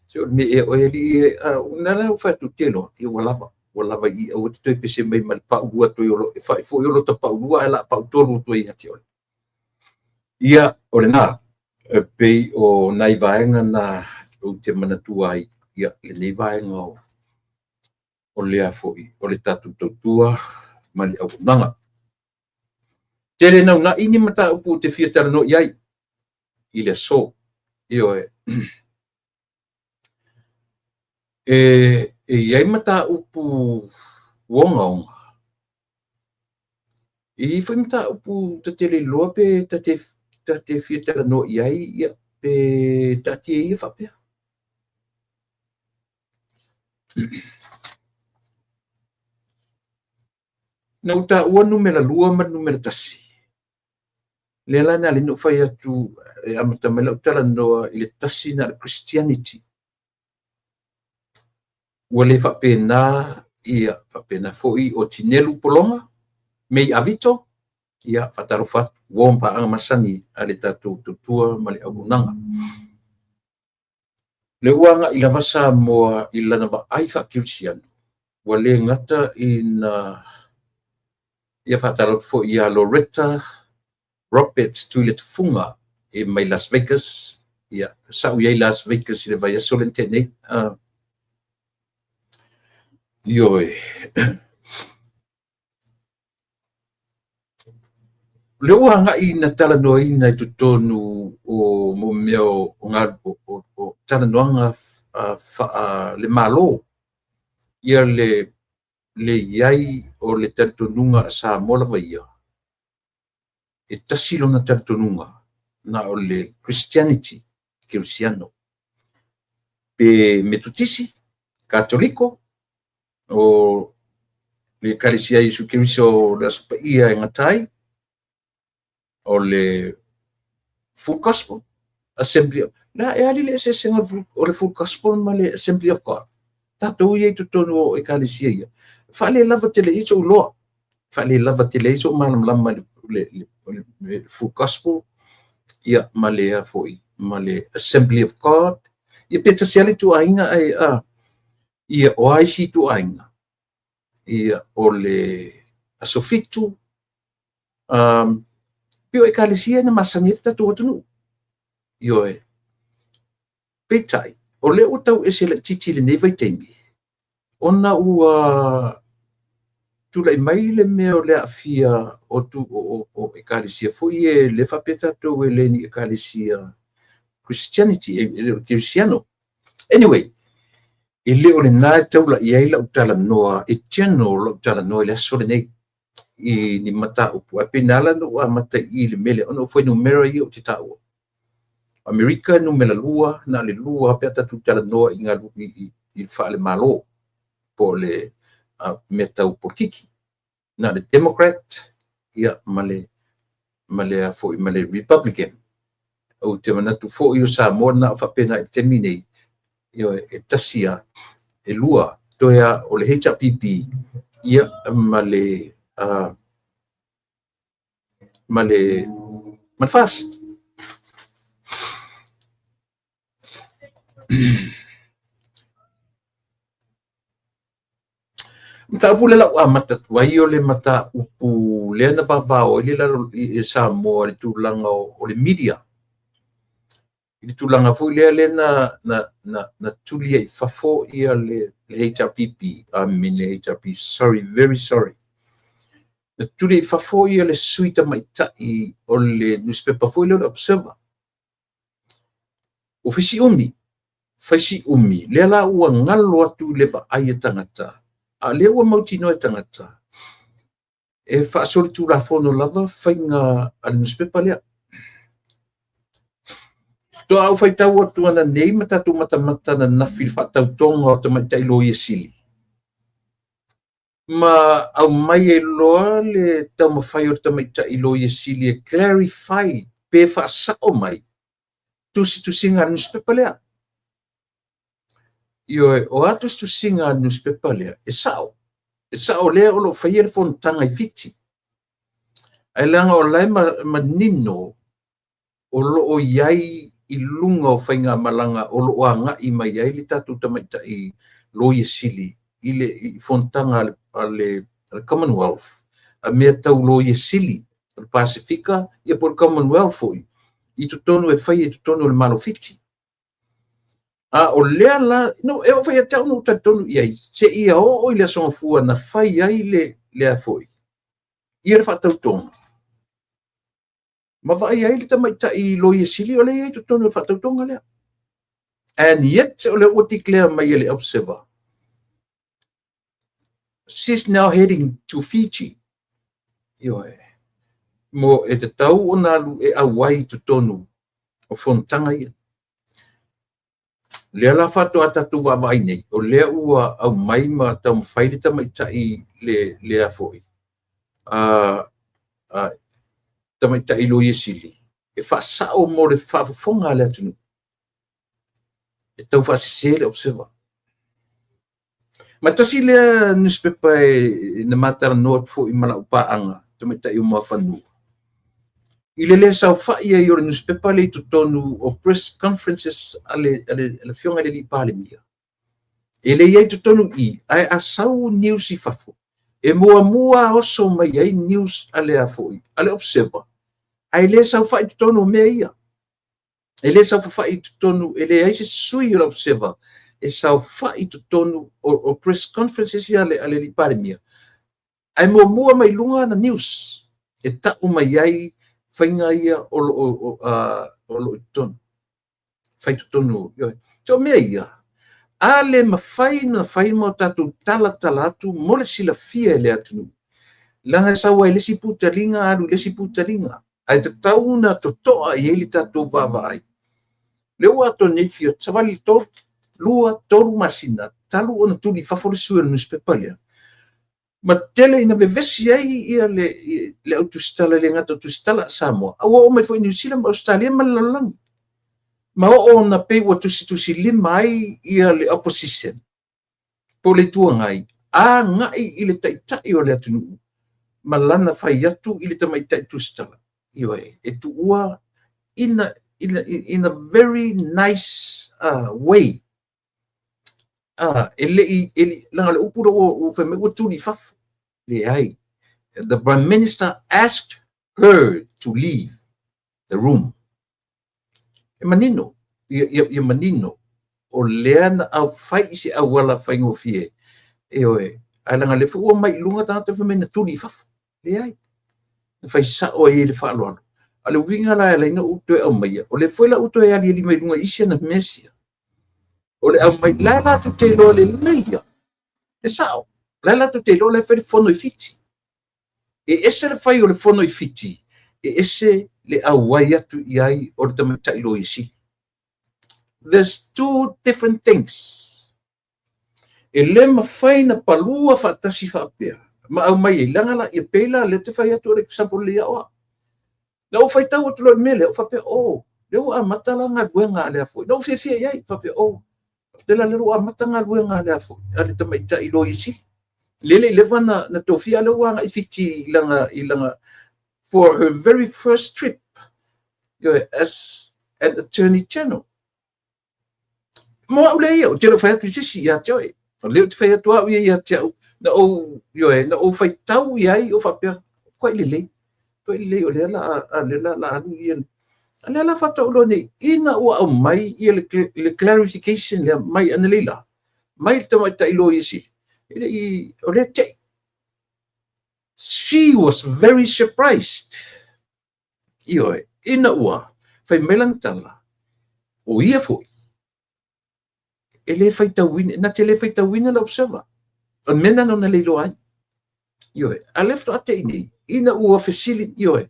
Se o le mea ea oe alii e, na la ua fai atu te loa, ia ua lava, ua lava i i, aua te toe pese mai ma le paulua atu ai o lo, e fai foi o lota paulua ae la pautolu atu ai ia te oe. Ia, o lena, e pei o nai vaega na ou te manatua ai, ia, lenei vaega o lea foi, o le tatou tautua ma le auaunaga. Tele naunai ni mataupu ou te fia talanoa i ai i le aso. Ioe. E i ai mataupu ogaoga, e i ai foi mataupu ta te le iloa pe ta te fia talanoa i ai, ia, pe taatia ia faapea. Na ou taua numera 2 ma le numera 1. Lea la na ala ai ona ou fai atu e amata mai lau talanoa i le 1 na o le Christianity. Ua le faapena, ia, faapena foi o Tinelu Pologa, Mei Avito, ia, faatalofa atu, uo ma paaga masani a le tatou tautua ma le auaunaga. Le ua agai lava Samoa i lana vaai faakerisiano, ua le gata ina ia faatalofa foi ia Loretta Roberts Tuiletufuga e mai Las Vegas, ia, sau i ai Las Vegas i le vaiaso lea na tea nei. Ioe. O lea ua agai ina talanoaina i totonu o mo mea o o talanoaga faale-Malo, ia le i ai o le talitonuga a Samoa lava ia, e tasi lona talitonuga na o le Christianity, Kerisiano, pe Metotisi, Katoliko, o le Ekalesia Iesu Keriso o le Aso Paia e gata ai, o le Full Gospel Assembly of, la e ali le eseesega o le Full Gospel ma le Assembly of God. Tatou ia i totonu o Ekalesia ia, faalelava tele i ai sou iloa, faalelava tele ai sou malamalama i le Full Gospel, ia, ma le foi, ma le Assembly of God. Ia pe tasi lava le ituaiga ae, ia, o a isi ituaiga, ia, o le Aso Fitu, pei o Ekalesia na masani ai le tatou atunuu. Ioe. Peitai, o lea ua tau ese laitiiti i lenei vaitaimi, ona ua tulai mai le mea o le aafia o tu o Ekalesia foi e le faapea tatou e le ni Ekalesia Christianity, e le o Kerisiano. Anyway, e le o lena e taula i ai lau talanoa, e general lau talanoa i le aso lenei, i ni mataupu. Ae pei na ala ona ou amata i le mea lea, ona o fuainumera ia ou te taua. Amerika numera 2, na o le 2 pe a tatou talanoa i galu i le faalemalo, po o le mea tau politiki. Na o le Democrat, ia, ma le foi ma le Republican. Ou te manatu foi o Samoa na o faapena i le taimi nei, ioe, e tasi a, e lua, toe a o le HRPP, ia, ma le ma le FAST. Mataupu lea lau amata atu ai o le mataupu lea na vavao ai le lalo i Samoa i le tulaga o le media. I le tulaga foi lea lea na tuli ai i fafo ia le le HRPP, I mean le HRP, sorry, very sorry. Na tuli i fafo ia le sui tamaitai o le newspaper foi lea o le Observer. Ua fai si umi, fai si umi, lea la ua galo atu i le vaai a tagata, a o lea ua mautinoa e tagata, e faasolitulafono lava faiga a le newspaper lea. Faatoa ou faitau atu ananei ma tatou matamata ananafi i le faatautoga o tamaitai Loia Sili, ma aumai ai loa le taumafai o le tamaitai Loia Sili e clarify pe faasao mai tusitusiga a le newspaper lea. Ioe, o a tusitusiga a le newspaper lea, e sao. E sao lea o lo o faia le fonotaga i Fiti. Ae leaga o la e manino o lo o i ai i luga o faigamalaga o lo o agai mai ai le tatou tamaitai Loia Sili i le fonotaga a le Commonwealth, a mea tau Loia Sili o le Pasefika, ia po o le Commonwealth foi, i totonu e faia i totonu o le Malo o Fiti. A o lea la, no, e oo foi ia te au na ou talitonu i ai, seia oo i le Aso Gafua na fai ai lea foi, ia le faatautoga, ma vaai ai le tamaitai Loia Sili o lea e i ai i totonu o le faatautoga lea. And yet, o lea ua declare mai e le Observer, she's now heading to Fiji. Ioe. Mo e tatau ona alu e auai i totonu o fonotaga ia. Lea la faatoa tatou vaavaai nei, o lea ua aumai ma taumafai le tamaitai lea foi, tamaitai Loia Sili, e faasao mo le faafofoga a le atunuu, e tau faasese le Observer. Ma tasi lea newspaper e na matalanoa atu foi ma lau paaga, tamaitai o Muafanua, i le lē saofai ai o le newspaper lea i totonu o press conferences a le afioga i le alii Palemia. E le i ai totonu i, ae a sau news i fafo, e muamua oso mai ai news a le a foi, a le Observer, ae le saofai i totonu o mea ia. E le saofafai i totonu, e leai se sui o le Observer e saofai i totonu o press conferences ia a le alii Palemia, ae muamua mai luga ana news e tau mai ai faiga ia o lo o i totonu, fai totonu. So mea ia, a le mafai na fai ma o tatou talatala atu mo le silafia e le atunuu, leaga e sau ai le isi putaliga alu i le isi putaliga, ae tatau na totoa i ai le tatou vaavaai. Lea ua atoa nei fia savali 3, 2, 3 masina talu ona tuli i fafo le sui o le newspaper lea, ma tele ina vevesi ai ia le au tusitala, le gata o tusitala a Samoa, a ua oo mai foi New Zealand ma Australia ma le lalolagi. Ma oo ona pei ua tusitusi lima ai ia le opposition po o le Itu Agai, agai i le taitai o le atunuu ma lana fai atu i le tamaitai tusitala. Ioe, e tuua in a very nice way. E le i, leaga le upu lea ua fai mai ua tuli i fafo. Leai. The Prime Minister asked her to leave the room. E manino, ia manino, o lea na au fai i se auala faigofie. Ioe, ae leaga lea foi ua mai i luga tagata fai mai na tuli i fafo. Leai. Na fai sao ai le faaaloalo. A le uiga la e ala ai na ou toe aumaia, o lea foi la ua toe aliali mai luga i isi ana mea sia. O le aumai, la latou te iloa lelei ia. E sao. La latou te iloa la e fai le fono i Fiti. E ese le fai o le fono i Fiti, e ese le auai atu i ai o le tamaitai Loia Sili. There's two different things. E le mafai na palua faatasi faapea ma aumai ai, leaga la, ia pei la lea te fai atu o le example le ia oa. Na ou faitau atu loa i le mea lea, ou faapea, oh, lea ua amata la galuega a lea foi. Na ou fiafia i ai, faapea, oh, faapea la lea ua amata galuega a lea foi, a le tamaitai Loia Sili. Lele i leva na tofia, lea ua agai Fiti i lana, for her very first trip as an attorney general. Mo au le ia, o te leo fai atu i sisi ia te oe. O leo te fai atu au ia ia te au, na ou, ioe, na ou faitau i ai o faapea, koe lelei. Koe lelei o lea la, a lea la, la alu ia. A lea la faatoa ou iloa nei, ina ua aumai ia le clarification lea mai analeila, mai le tamaitai Loia Sili, e le i, o lea te i. She was very surprised. Ioe, ina ua fai mai lana tala, o ia foi, e le faitauina, na te le faitauina le Observer. O le mea lena na le iloa ai. Ioe, a lea faatoa te i nei, ina ua fesili, ioe.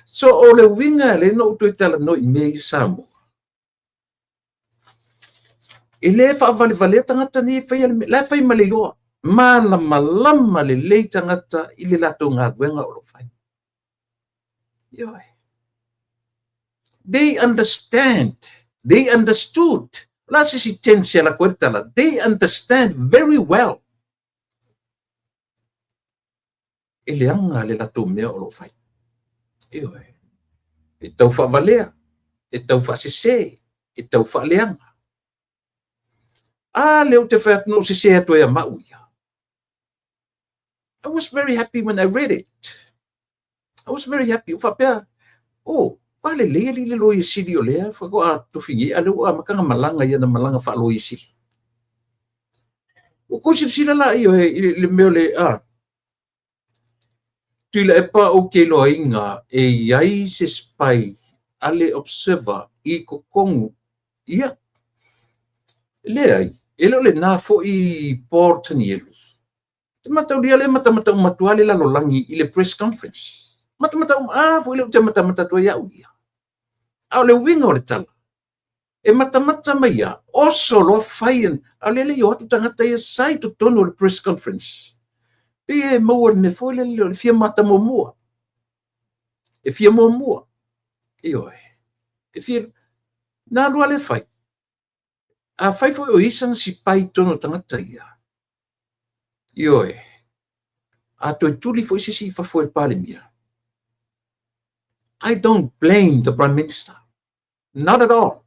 So o le uiga lea na ou toe talanoa i mea ia Samoa. E le faavalevalea tagata nei e faia le mea, la e fai ma le iloa. Malamalama lelei tagata i le latou galuega o lo o fai. Ioe. They understand. They understood. La se si tense la koe tala. They understand very well. E leaga le latou mea o lo o fai. Ioe. E tau faavalea, e tau faasese, e tau faaleaga. A lea ou te fai atu na ou sese atu ai ia maʻu ia. I was very happy when I read it. I was very happy. Ua faapea, oh, ua lelei alii le Loia Sili o lea faatoa tofi nei, a lea ua amata ona malaga i ana malaga faa-Loia Sili. Ua tou silasila la i le mea o le, a, Tuilaepa ou te iloaina e i ai se spy a le Observer i totonu, ia, leai, e le o lena foi Paul Tanielu. Te mataulia lea matamata uma atu lava le lalolagi i le press conference. Matamata uma, a foi lea ou te matamata atu ai au ia. A o le uiga o le tala, e matamata mai ia, oso loa fai, a o lea le i o atu tagata ia sa i totonu o le press conference. Pei e maua le mea foi lele o le fia mata muamua. E fia muamua. Ioe. E fia... Na alu lava le fai. A fai foi o i sana sipai i totonu o tagata ia. Ioe. A toe tuli foi se isi i fafo e le Palemia. I don't blame the Prime Minister. Not at all.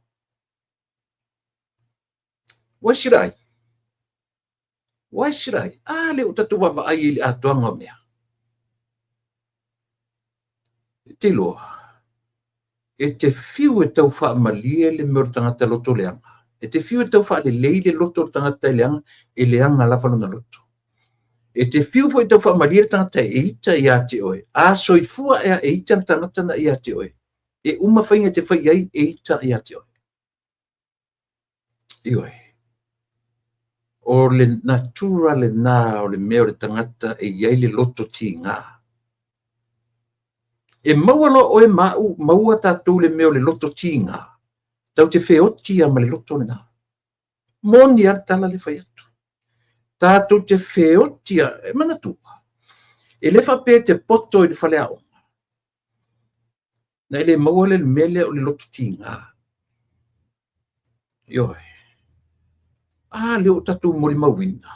Why should I? Why should I? A lea ua tatou vaavaai i le atoaga o mea. E te iloa, e te fiu e tau faamalie le mea o le tagata loto leaga. E te fiu e tau faalelei le loto o le tagata e leaga, e leaga lava lona loto. E te fiu foi e tau faamalie le tagata e ita ia te oe. A soifua ea e ita le tagata na ia te oe. E uma faiga e te fai i ai e ita ia te oe. Ioe. O le natura lena o le mea o le tagata e i ai le loto tigā. E maua loa oe ma au, maua tatou le mea o le loto tigā, tatou te feoti lava ma le loto lena. Moni lava le tala lea e fai atu. Tatou te feoti lava, e manatua, e le faapea e te poto i le faleaoga, na e le maua lea le mea lea o le loto tigā. Ioe. A lea ua tatou molimauina.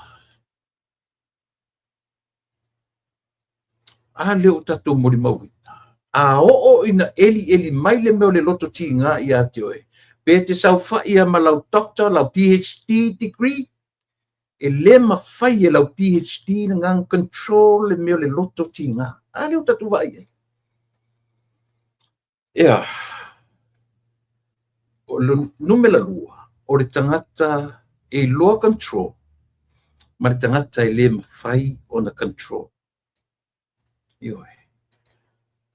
A lea ua tatou molimauina. A oo ina elieli mai le mea o le loto tigā ia te oe, pe te saofai lava ma lau doctor, lau PhD degree, e le mafai e lau PhD lena ona control le mea o le loto tigā. A lea ua tatou vaai i ai. Ea, o le numera 2, o le tagata e iloa control ma le tagata e le mafai ona control. Ioe.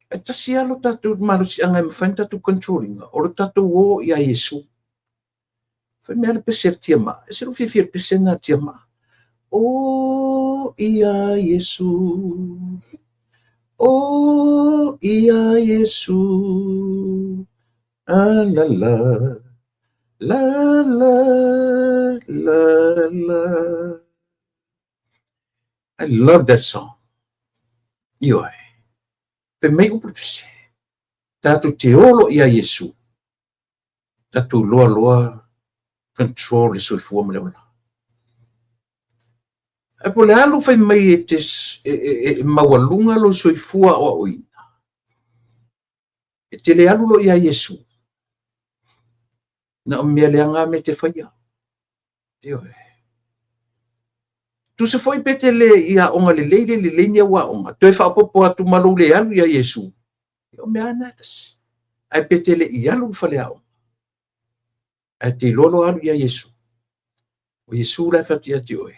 E tasi lava lo tatou malosiaga e mafai ona tatou control ina, o lo tatou o ia Iesu. Fai mai le pese a le tiamaa. E ese lou fiafia i le pese lena a le tiamaa. O ia Iesu. O ia Iesu. A la la. La la la la. I love that song. Ioe. Fai mai upu le pese. Tatou te olo ia Iesu. Tatou iloa loa control le soifua ma le ola. Ae po o le a lou fai mai e te e maualuga lou soifua aoaoina, e te le alu loa ia Iesu, na o mea leaga lava mea e te faia. Ioe. Tusa foi pe te le i aoga lelei le lelei ni au aoga, toe faaopoopo atu ma lou le alu ia Iesu, o mea lava na e tasi. Ae pe te le i alu i le faleaoga, ae te iloa loa alu ia Iesu. O Iesu la e fai atu ia te oe,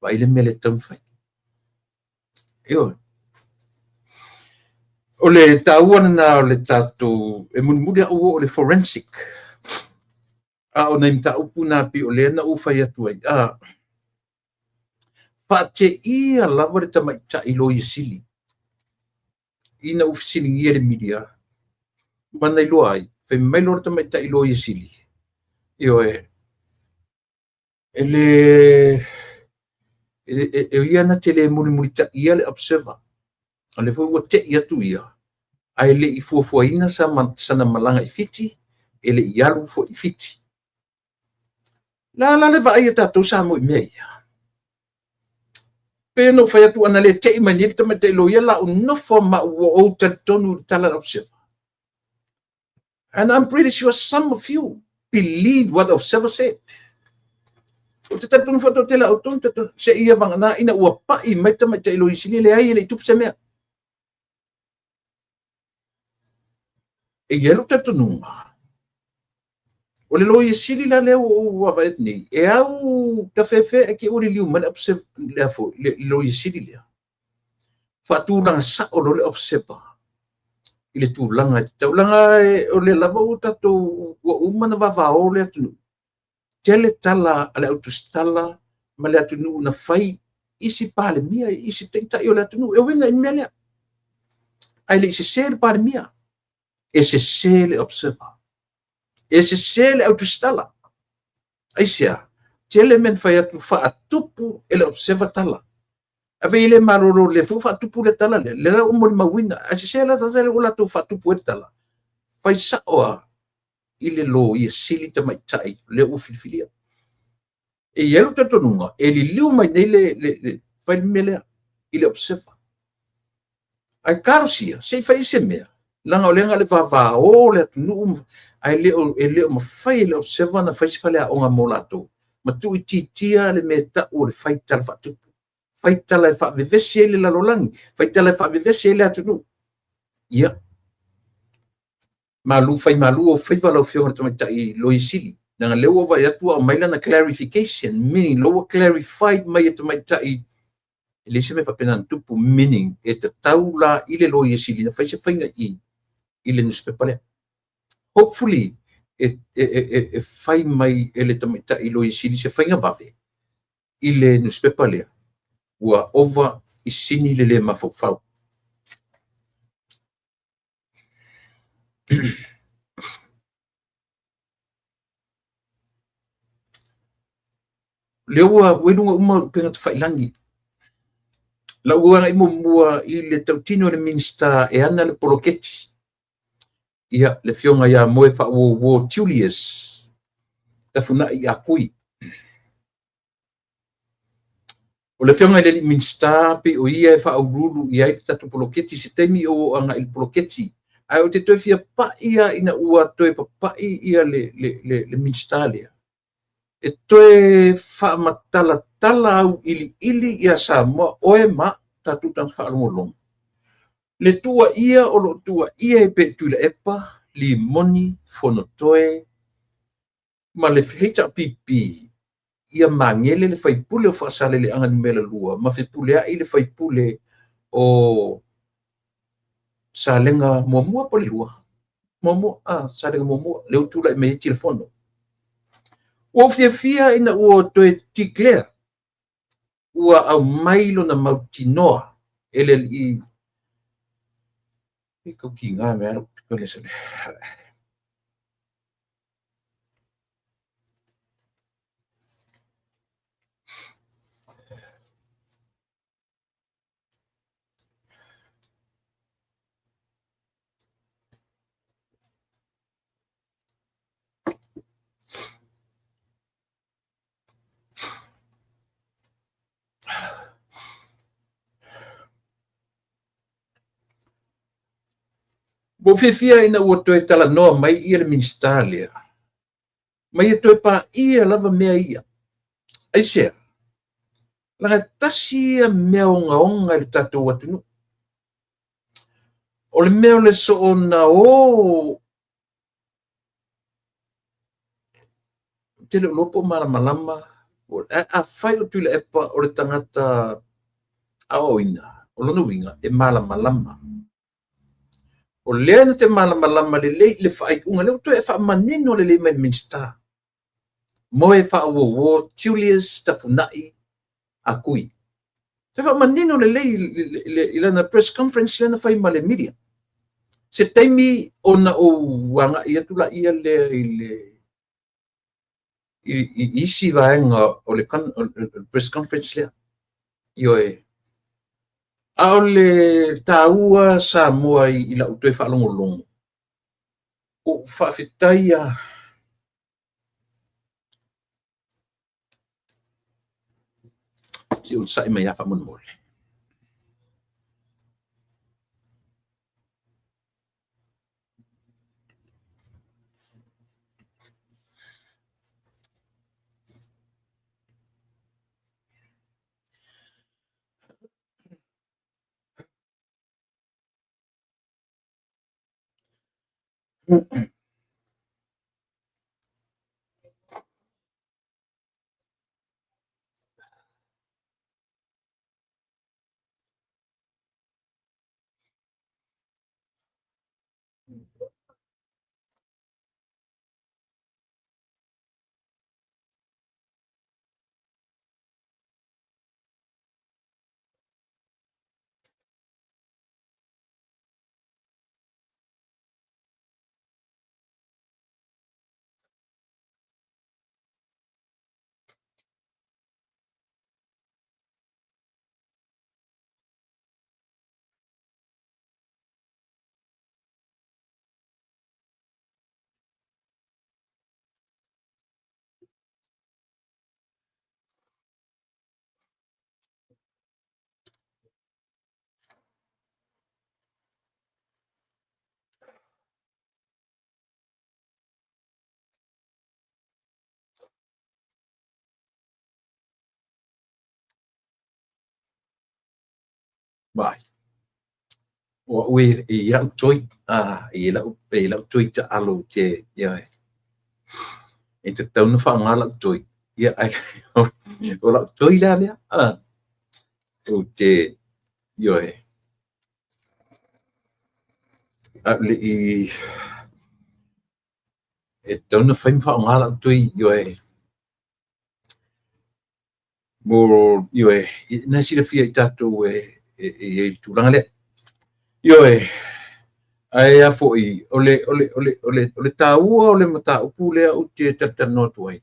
vaai le mea lea e tatau ona fai. Ioe. O le taua lena o le tatou, e mulimuli au oo i le forensic, a o nai mataupu na pei o lea na ou fai atu ai, a faateia lava le tamaitai loia sili ina ua fesiligia e le media ma na iloa ai, fai mai loa le tamaitai loia sili, ioe, e le e ia na te le mulimulitaia le observer. O lea foi ua tei atu ia, ae le i fuafuaina sana malaga i Fiti, e le i alu foi i Fiti. O le a la le vaai a tatou Samoa i mea ia? Pei ona ou fai atu, ana le tei mai nei le tamaitai loia, la ou nofo ma ua ou talitonu i le tala a le observer. And I'm pretty sure some of you believe what the observer said. Ou te talitonu foi toatele a outou, seia vagana ina ua pai mai le tamaitai loia sili, e leai, e le i tupu se mea. E i ai lou talitonuga, o le loia sili la lea ua ou vaavaai atu nei, e au tafefe ae te i ua liliu mai le observer, lea foi, le loia sili lea. Faatulaga sao loa le observer i le tulaga e tatau. Leaga o lea lava ua tatou, ua uma ona vavao le atunuu. Tele tala a le au tusitala ma le atunuu na fai isi Palemia, isi taitai o le atunuu e uiga i le mea lea. Ae le i sese le Palemia, e sese le observer, e sese le au tusitala. Aisea? Tele mea na fai atu faatupu e le observer tala. Ave i le malolo le foi faatupu le tala lea, le la ua molimauina. Ae sese la tala lea ua latou faatupu ai le tala. Fai sao a i le loia sili tamaitai lea ua filifilia. E i ai lou talitonuga, e liliu mai nei le fai le mea lea i le observer. Ae talosia, se i fai se mea, leaga o lea na o le vavao le atunuu, ae e le o mafai e le observer na fai se faleaoga mo latou, ma tuuitiitia le mea e tau o le fai tala faatupu, fai tala e faavevesi ai le lalolagi, fai tala e faavevesi ai le atunuu. Ia, malu fai malu ou faiva lau Afioga i le Tamaitai Loia Sili, leaga lea ua vaai atu ua aumai lana clarification, meaning lea ua clarified mai e tamaitai e leai se mea faapena na tupu, meaning e tatau la i le Loia Sili na fai se faiga i i le nusipepa lea. Hopefully e fai mai e le tamaitai Loia Sili se faiga vave i le nusipepa lea, ua ova i sini le le mafaufau. Lea ua i luga uma upega tafailagi. Lau agai muamua i le tautino o le Minisita e ana le poloketi. Ia, le afioga ia Moefaauouo Julius Tafunai Ah Kui. O le afioga i le alii Minisita pei o ia e faauluulu i ai le tatou poloketi i se taimi o ou agai i le poloketi. Ae ou te toe fia pai lava ina ua toe papai ia le Minisita lea e toe faamatalatala auiliili ia Samoa oe ma tatou tagata faalogologo. Le tuuaia o lo o tuuaia ai pea Tuilaepa, Limoni, Fonotoe ma le HRPP ia Magele le faipule o Faasaleleaga numera 2 ma Fepuleai le faipule o Salega muamua po o le lua? Muamua, a, Salega muamua, lea ua tulai mai ai Tilafono. Ua ou fiafia ina ua toe declare ua aumai lona mautinoa e le alii e tau tiga mai lava lou pito i le aso lea. Ua ou fiafia ina ua toe talanoa mai ia le Minisita lea, ma ia toe paia lava mea ia. Aisea? Leaga e tasi ia mea ogaoga i le tatou atunuu. O le mea o le soona o. te le o iloa po o malamalama, ae afai o Tuilaepa o le tagata aoaoina, o lona uiga e malamalama. O lea na te malamalama lelei i le faaiuga, lea ua toe faamanino lelei mai e le Minisita, Moe Faauouo Julius Tafunai Akui. Toe faamanino lelei i lana press conference lea na fai ma le media. Se taimi ona ou agai atu laia lea i le i isi vaega o le press conference lea. Ioe. A o le taua Samoa i lau toe faalogologo, ua ou faafetaia se i onosai mai lava faamolemole. Vai. O au e i lau toi, e i lau toi taalo te, ioe. E tatau ona faaaoga lau toi, ia ae o lau toi la lea. Ou te, ioe, a o le i, e tatau ona fai ma faaaoga lau toi, ioe, mo, ioe, na e silafia i tatou e i ai le tulaga lea. Ioe, ae a foi, o le, o le, o le, o le, o le taua o le mataupu lea ou te talatalanoa atu ai,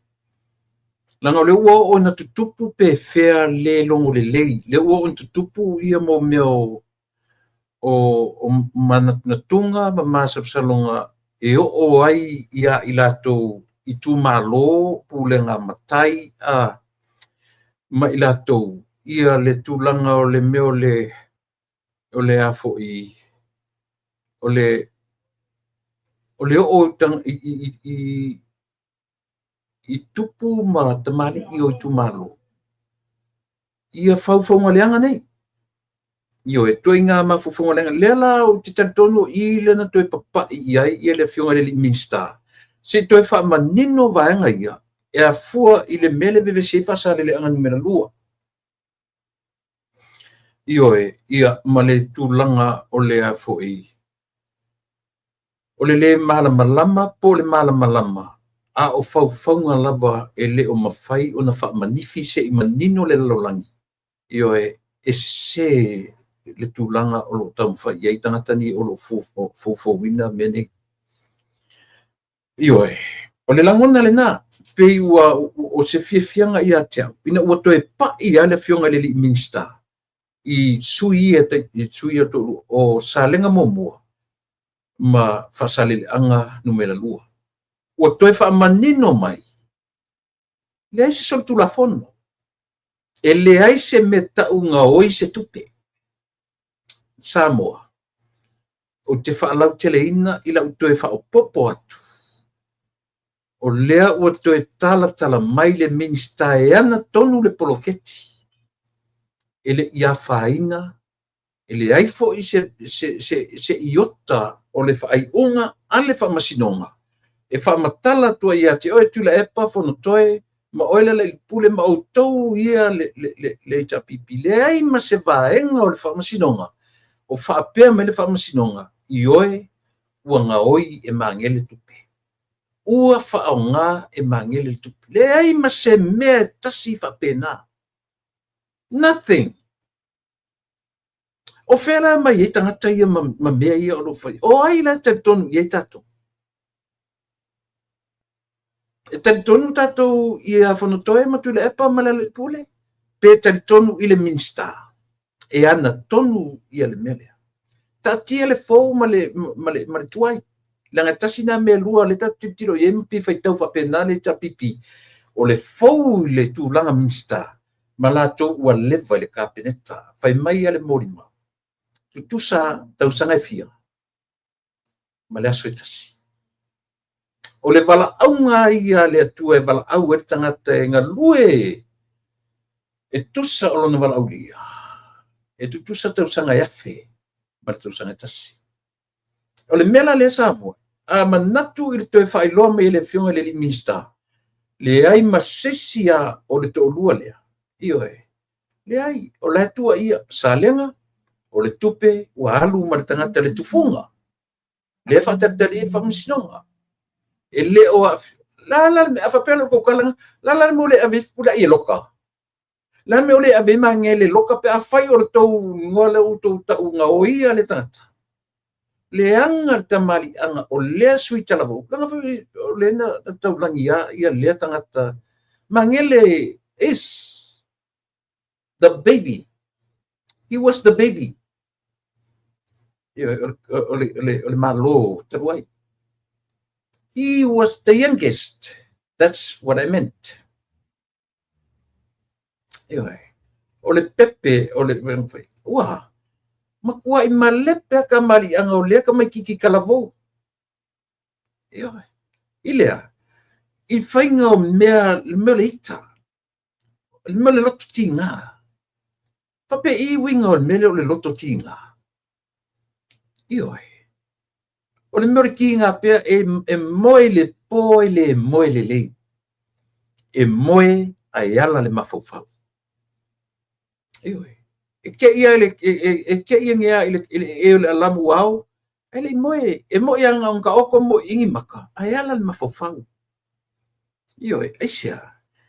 leaga o lea ua oo ina tutupu pe fea le logo lelei, lea ua oo ina tutupu ia mo mea o, o, o manatunatuga ma masalosaloga e oo ai ia i latou itumalo, pulega a matai, a, ma i latou ia le tulaga o le mea o le, o le a foi, o le, o le oo i, i, i, i tupu ma tamalii o itumalo ia faufauga leaga nei. Ioe, ituaiga mafaufauga leaga. Lea la ou te talitonu o i lea na toe papai i ai ia le Afioga i le alii Minisita, se i toe faamanino vaega ia e afua i le mea lea e vevesi ai Faasaleleaga Nu.2. Ioe, ia ma le tulaga o le a foi, o le lē malamalama po o le malamalama, a o faufauga lava e le o mafai ona faamanifi se i manino le lalolagi. Ioe, e sese le tulaga o lo o taumafai i ai tagata nei o lo o foufouina mea nei. Ioe, o le lagona lena, pei ua o se fiafiaga ia te au, ina ua toe pai lava le Afioga i le alii Minisita i sui ia, i sui ia toalua, o Salega muamua ma Faasaleleaga numera 2. Ua toe faamanino mai, leai se solitulafono, e leai se mea tau gaoi se tupe. Samoa, ou te faalauteleina i lau toe faaopoopo atu, o lea ua toe talatala mai le Minisita e ana tonu le poloketi, e le i afaina, e leai foi se, se, se, se iota o le faaiuga a le Faamasinoga E faamatala atu ai ia te oe Tuilaepa, Fonotoe ma oe Lealailepule ma outou ia le HRPP, leai ma se vaega o le Faamasinoga o faapea mai le Faamasinoga, ioe, ua gaoi e Magele tupe, ua faaaoga e Magele le tupe. Leai ma se mea e tasi faapena. Nothing. O fea la mai ai tagata ia ma mea ia o lo o fai? O ai la e talitonu i ai tatou? E talitonu tatou ia Fonotoe ma Tuilaepa ma Lealailepule, pe talitonu i le Minisita e ana tonu ia le mea lea? Taatia le fou ma le tuai, leaga e tasi na mea e lua lea tatou tilotilo i ai ma pei e faitau faapena le HRPP, o le fou i le tulaga Minisita ma latou ua leva i le Kapeneta. Fai mai lava le molimau, tutusa tausaga e fia ma le aso e tasi. O le valaauga ia a le Atua e valaau ai le tagata e galue e tusa o lona valaaulia, e tutusa tausaga e 1,000 ma le tausaga e tasi. O le mea la lea Samoa, a manatu i le toe faailoa mai e le Afioga i le alii Minisita, leai ma se isi a o le toalua lea, ioe, leai, o la e tuuaia Salega, o le tupe ua alu ma le tagata le tufuga, lea faatalitali ai le Faamasinoga. E le o la la a faapea la tou tala, la la le mea ua le ave ai Fepuleai e loka. La le mea ua le ave ai Magele e loka pe afai o le tou igoa lea ua outou tau gaoia le tagata. Leaga le tamaliiaga o lea sui talavou, leaga foi o lea na taulagi ia lea tagata. Magele is the baby. He was the baby. O le Malo talu ai. He was the youngest. That's what I meant. Ioe. O le pepe, o le ua matuai malepe a tamaliiaga o lea tamaititi talavou. Ioe. I lea, i faiga o mea, le mea o le ita, le mea o le loto tiga. Faapei i uiga o le mea lea o le loto tiga. Ioe. O le mea o le tiga pea e moe i le po e le moe lelei. E moe ae ala le mafaufau. Ioe. E te i ane i le e o le alamu ao, ae le i moe. E moe ana ona taoto moe i ni maka, ae ala le mafaufau. Ioe, aisea,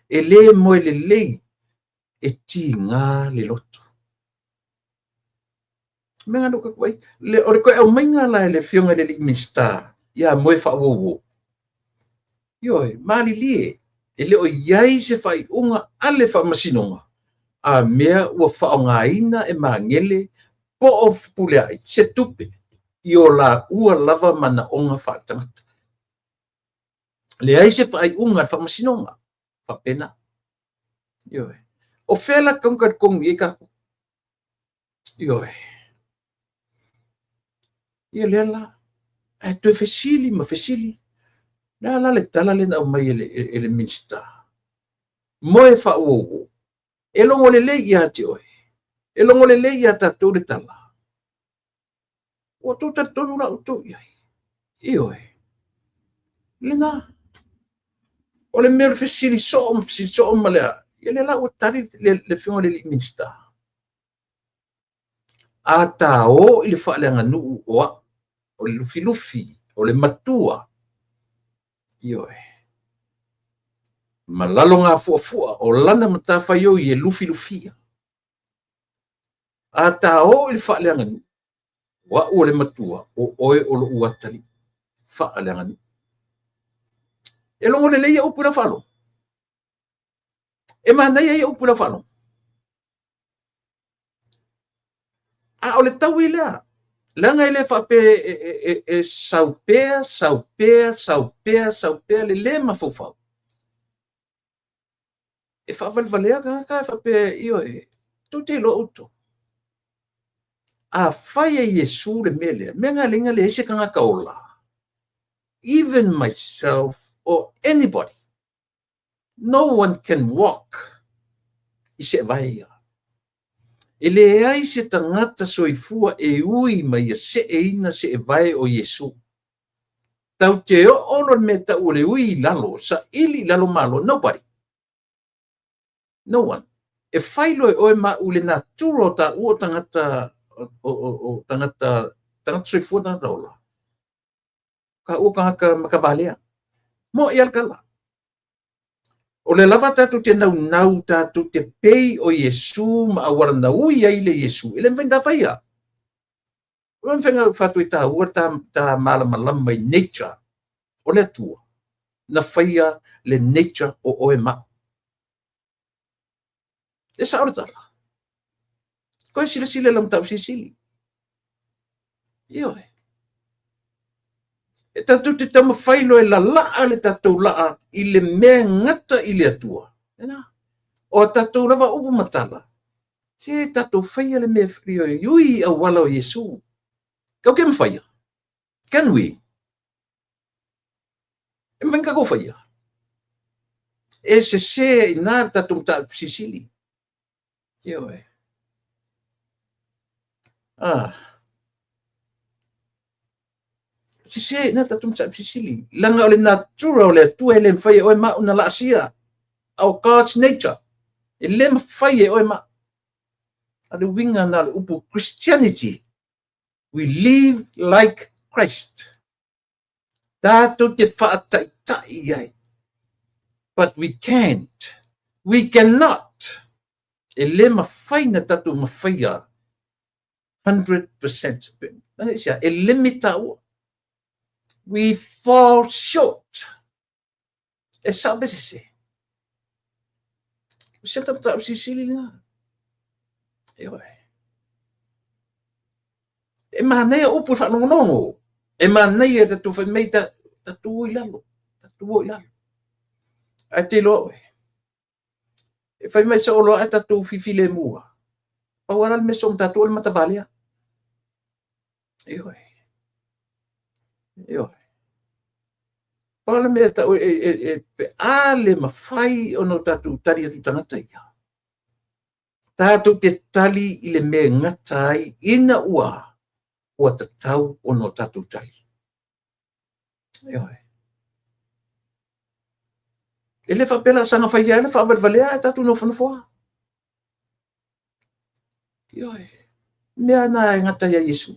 e le moe lelei, e tiga le loto. Mea na ou ai, o le toe aumaiga la e le Afioga i le alii Minisita ia moe faauouo. Ioe, malilie, e le o i ai se faaiuga a le Faamasinoga, a mea ua faaaogaina e Magele po o Fepuleai se tupe i o laua lava manaoga faaletagata. Leai se faaiuga a le Faamasinoga, faapena. Ioe. O fea la tatau ona talitonu i ai tatou? Ioe. Ia lea la, ae toe fesili ma fesili. Le a la le tala lea na aumai e le Minisita? Moe faauouo. E logo lelei ia te oe. E logo lelei ia tatou le tala. Ua outou talitonu la outou i ai. Ioe. Lena. O le mea o le fesili soo ma fesili soo ma lea. Ia lea la ua tali le Afioga i le alii Minisita. A ta o i le faaleaganuu o au, o le lufilufi, o le matua, ioe, ma lalo gafuafua o lana matafaioi e lufilufia. A ta o i le faaleaganuu, o au o le matua, o oe o lou atalii faaleaganuu. E logo lelei ia upu i lau faalogo. E manaia ia upu i lau faalogo. A o le taui lea, leaga e le faapea e sau pea, sau pea, sau pea, sau pea le lē mafaufau. E faavalevalea tagata e faapea, ioe, tou te iloa outou. A fai e Iesu le mea lea, mea na leina leai se tagata ola. Even myself or anybody, no one can walk i seevae ia. E leai se tagata soifua e ui ma ia seeina seevae o Iesu. Tatou te oo loa i le mea e tau o le ui i lalo, saili i lalo Malo, nobody. No one. E fai loa e oe ma au i le natura o taua o tagata o tagata tagata soifua tagata ola. Taua o tagata matavalea. Mo'i lava le tala. O lea lava tatou te naunau tatou te pei o Iesu ma auala na ui ai le Iesu, e le mafai ona ta faia. O le mafai ona fai atu e taua le ta malamalama i nature o le Atua na faia le nature o oe ma au. E sao le tala. Toe silasila i lau mataupu silisili. Ioe. E tatou te taumafai loa e lalaa le tatou laa i le mea e gata i le Atua. Lena. O a tatou lava upu ma tala, se tatou faia le mea e ui i auala o Iesu. Tatou te mafaia. Can we? E mafai ona tatou faia. E sese ai i ina le tatou mataupu silisili. Ioe. Ah. Sese ai i ina le tatou mataupu silisili. Leaga o le natura o le Atua e le mafai e oe ma au ona laasia. Our God's nature. E le mafai e oe ma au. A le uiga na o le upu Christianity. We live like Christ. Tatou te faataitai ai. But we can't. We cannot. E le mafai na tatou mafaia 100%. E limit taua. We fall short. E sao pe sese. O se tatou silisili lena. Ioe. E manaia upu e faalogologo. E manaia e tatou fai mai tatou o i lalo. Tatou o i lalo. Ae te iloa oe. E fai mai soo loa ae tatou fifilemu lava. Pau lava la le mea soo ma tatou o le matavalea. Ioe. Ioe. Pau le mea e tau e pe a le mafai ona o tatou tali atu i tagata ia. Tatou te tali i le mea e gata ai ina ua tatau ona o tatou tali. Ioe. E le faapea la saga fai ai le faavalevalea ae tatou nofonofo lava. Ioe. Mea na e gata ia Iesu.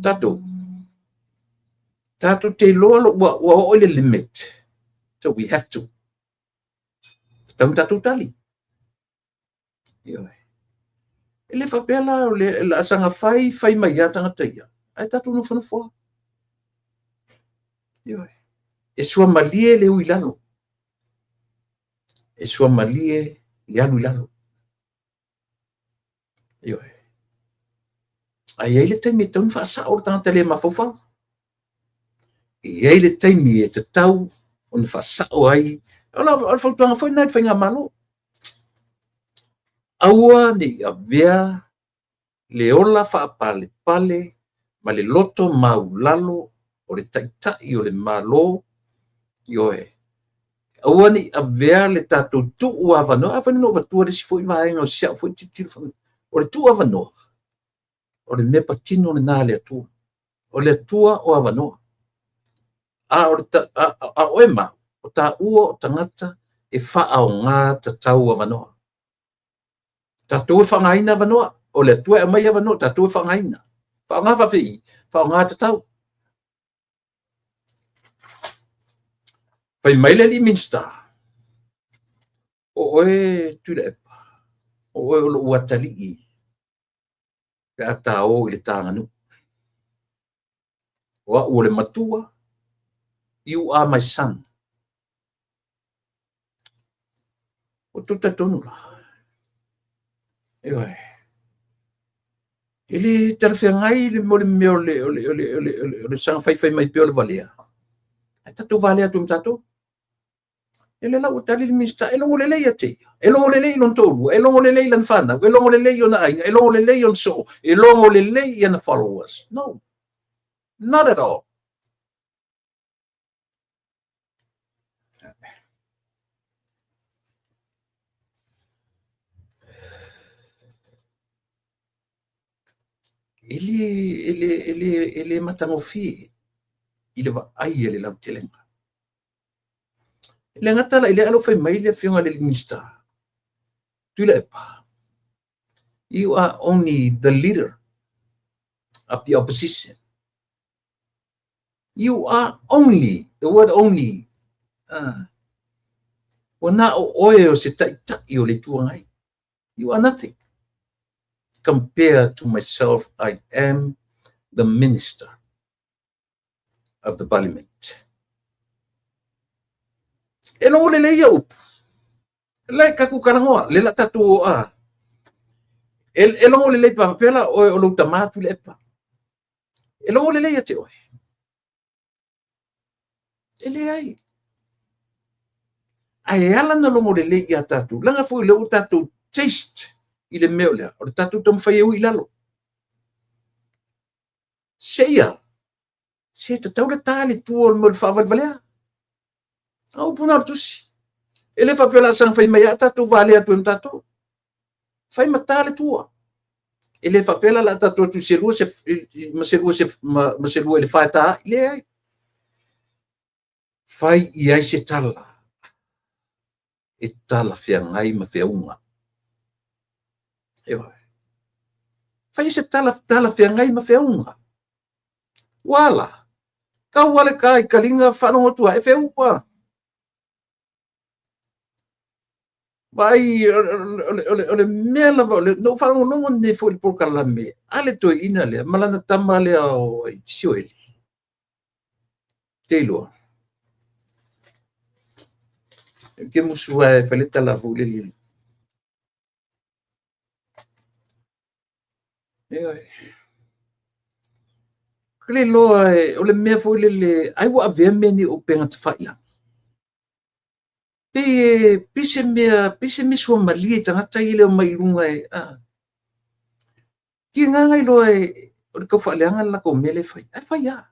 Tatou. Tatou te iloa lo ua oo i le limit. So we have to. Tatau ona tatou tali. Ioe. E le faapea la o le laasaga fai fai mai lava tagata ia, ae tatou nofonofo lava. Ioe. E suamalie le ui i lalo. E suamalie le alu i lalo. Ioe. Ae i ai le taimi e tatau ona faasao le tagata le mafaufau. E i ai le taimi e tatau ona faasao ai. O le fautuaga foi lena i le faigamalo. Aua ne i avea le ola faapalepale ma le loto maulalo o le taitai o le Malo, ioe, aua ne i avea le tatou tuu avanoa. Afai na ou avatua le isi foi vaega o si au foi tilotilo, o le tuu avanoa, o le mea patino lena a le Atua. O le Atua o avanoa. A o oe ma au, o taua o tagata e faaaoga tatau avanoa. Tatou e faaaogaina avanoa. O le Atua e aumai avanoa, tatou e faaaogaina. Faaaoga faafei, faaaoga tatau. Fai mai le alii Minisita, o oe Tuilaepa, o oe o lou atalii pe a ta o i le taganuu. O au o le matua, you are my son. Ua outou talitonu la. Ioe. E le talafeagai le mo le mea o le, o le, o le, o le, o le, o le saga faifai mai pea o le valea. Ae tatou valea atu ma tatou. E le la ua tali le Minisita, e logo lelei ia te ia. E logo lelei i lona toalua, e logo lelei i lana fanau, e logo lelei i ona aiga, e logo lelei i ona soo, e logo lelei i ana followers. No, not at all. E le, e le, e le, e le matagofie i le vaai a le lautelega. E le gata la i lea, ae o lo o fai mai le afioga i le Minisita, Tuilaepa, you are only the leader of the opposition. You are only, the word only, ua na o oe o se taitai o le Itu Agai. You are nothing. Compared to myself, I am the minister of the parliament. E logo lelei ia upu. Lai tatou talanoa, le la tatou a. E logo lelei pa faapea la oe o lou tama Tuilaepa. E logo lelei ia te oe. E leai. Ae ala na logo lelei ia tatou. Leaga foi lea ua tatou taste i le mea o lea. O le tatou taumafai e ui i lalo. Seia, se tatau le ta le tua o le mea o le faavalevalea. A upu na o le tusi. E le faapea o le a saga fai mai lava tatou valea atu ai ma tatou. Fai ma ta le tua. E le faapea la o le a tatou atu i se lua se, ma se lua se, ma se lua i le fa e ta ai. Leai. Fai i ai se tala e talafeagai ma feauga. Ioe. Fai se tala talafeagai ma feauga. Ua ala. Tau lava le ta i taliga faalogo atu lava e feua. Vaai, o le mea lava, na ou faalogologo nei foi i le polokalame a le toeaina lea ma lana tama lea o Sioeli. Te iloa. Ou te musu lava e fai le tala foi lele. Ioe. Ou te le iloa o le mea foi lele, ai ua avea mea nei o upega tafailagi. Pei se mea, pei se mea suamalie i tagata ia e le omai i luga e, a. Tigaga iloa o le taufaaleaga le latou mea lea e fai. Ae fai lava.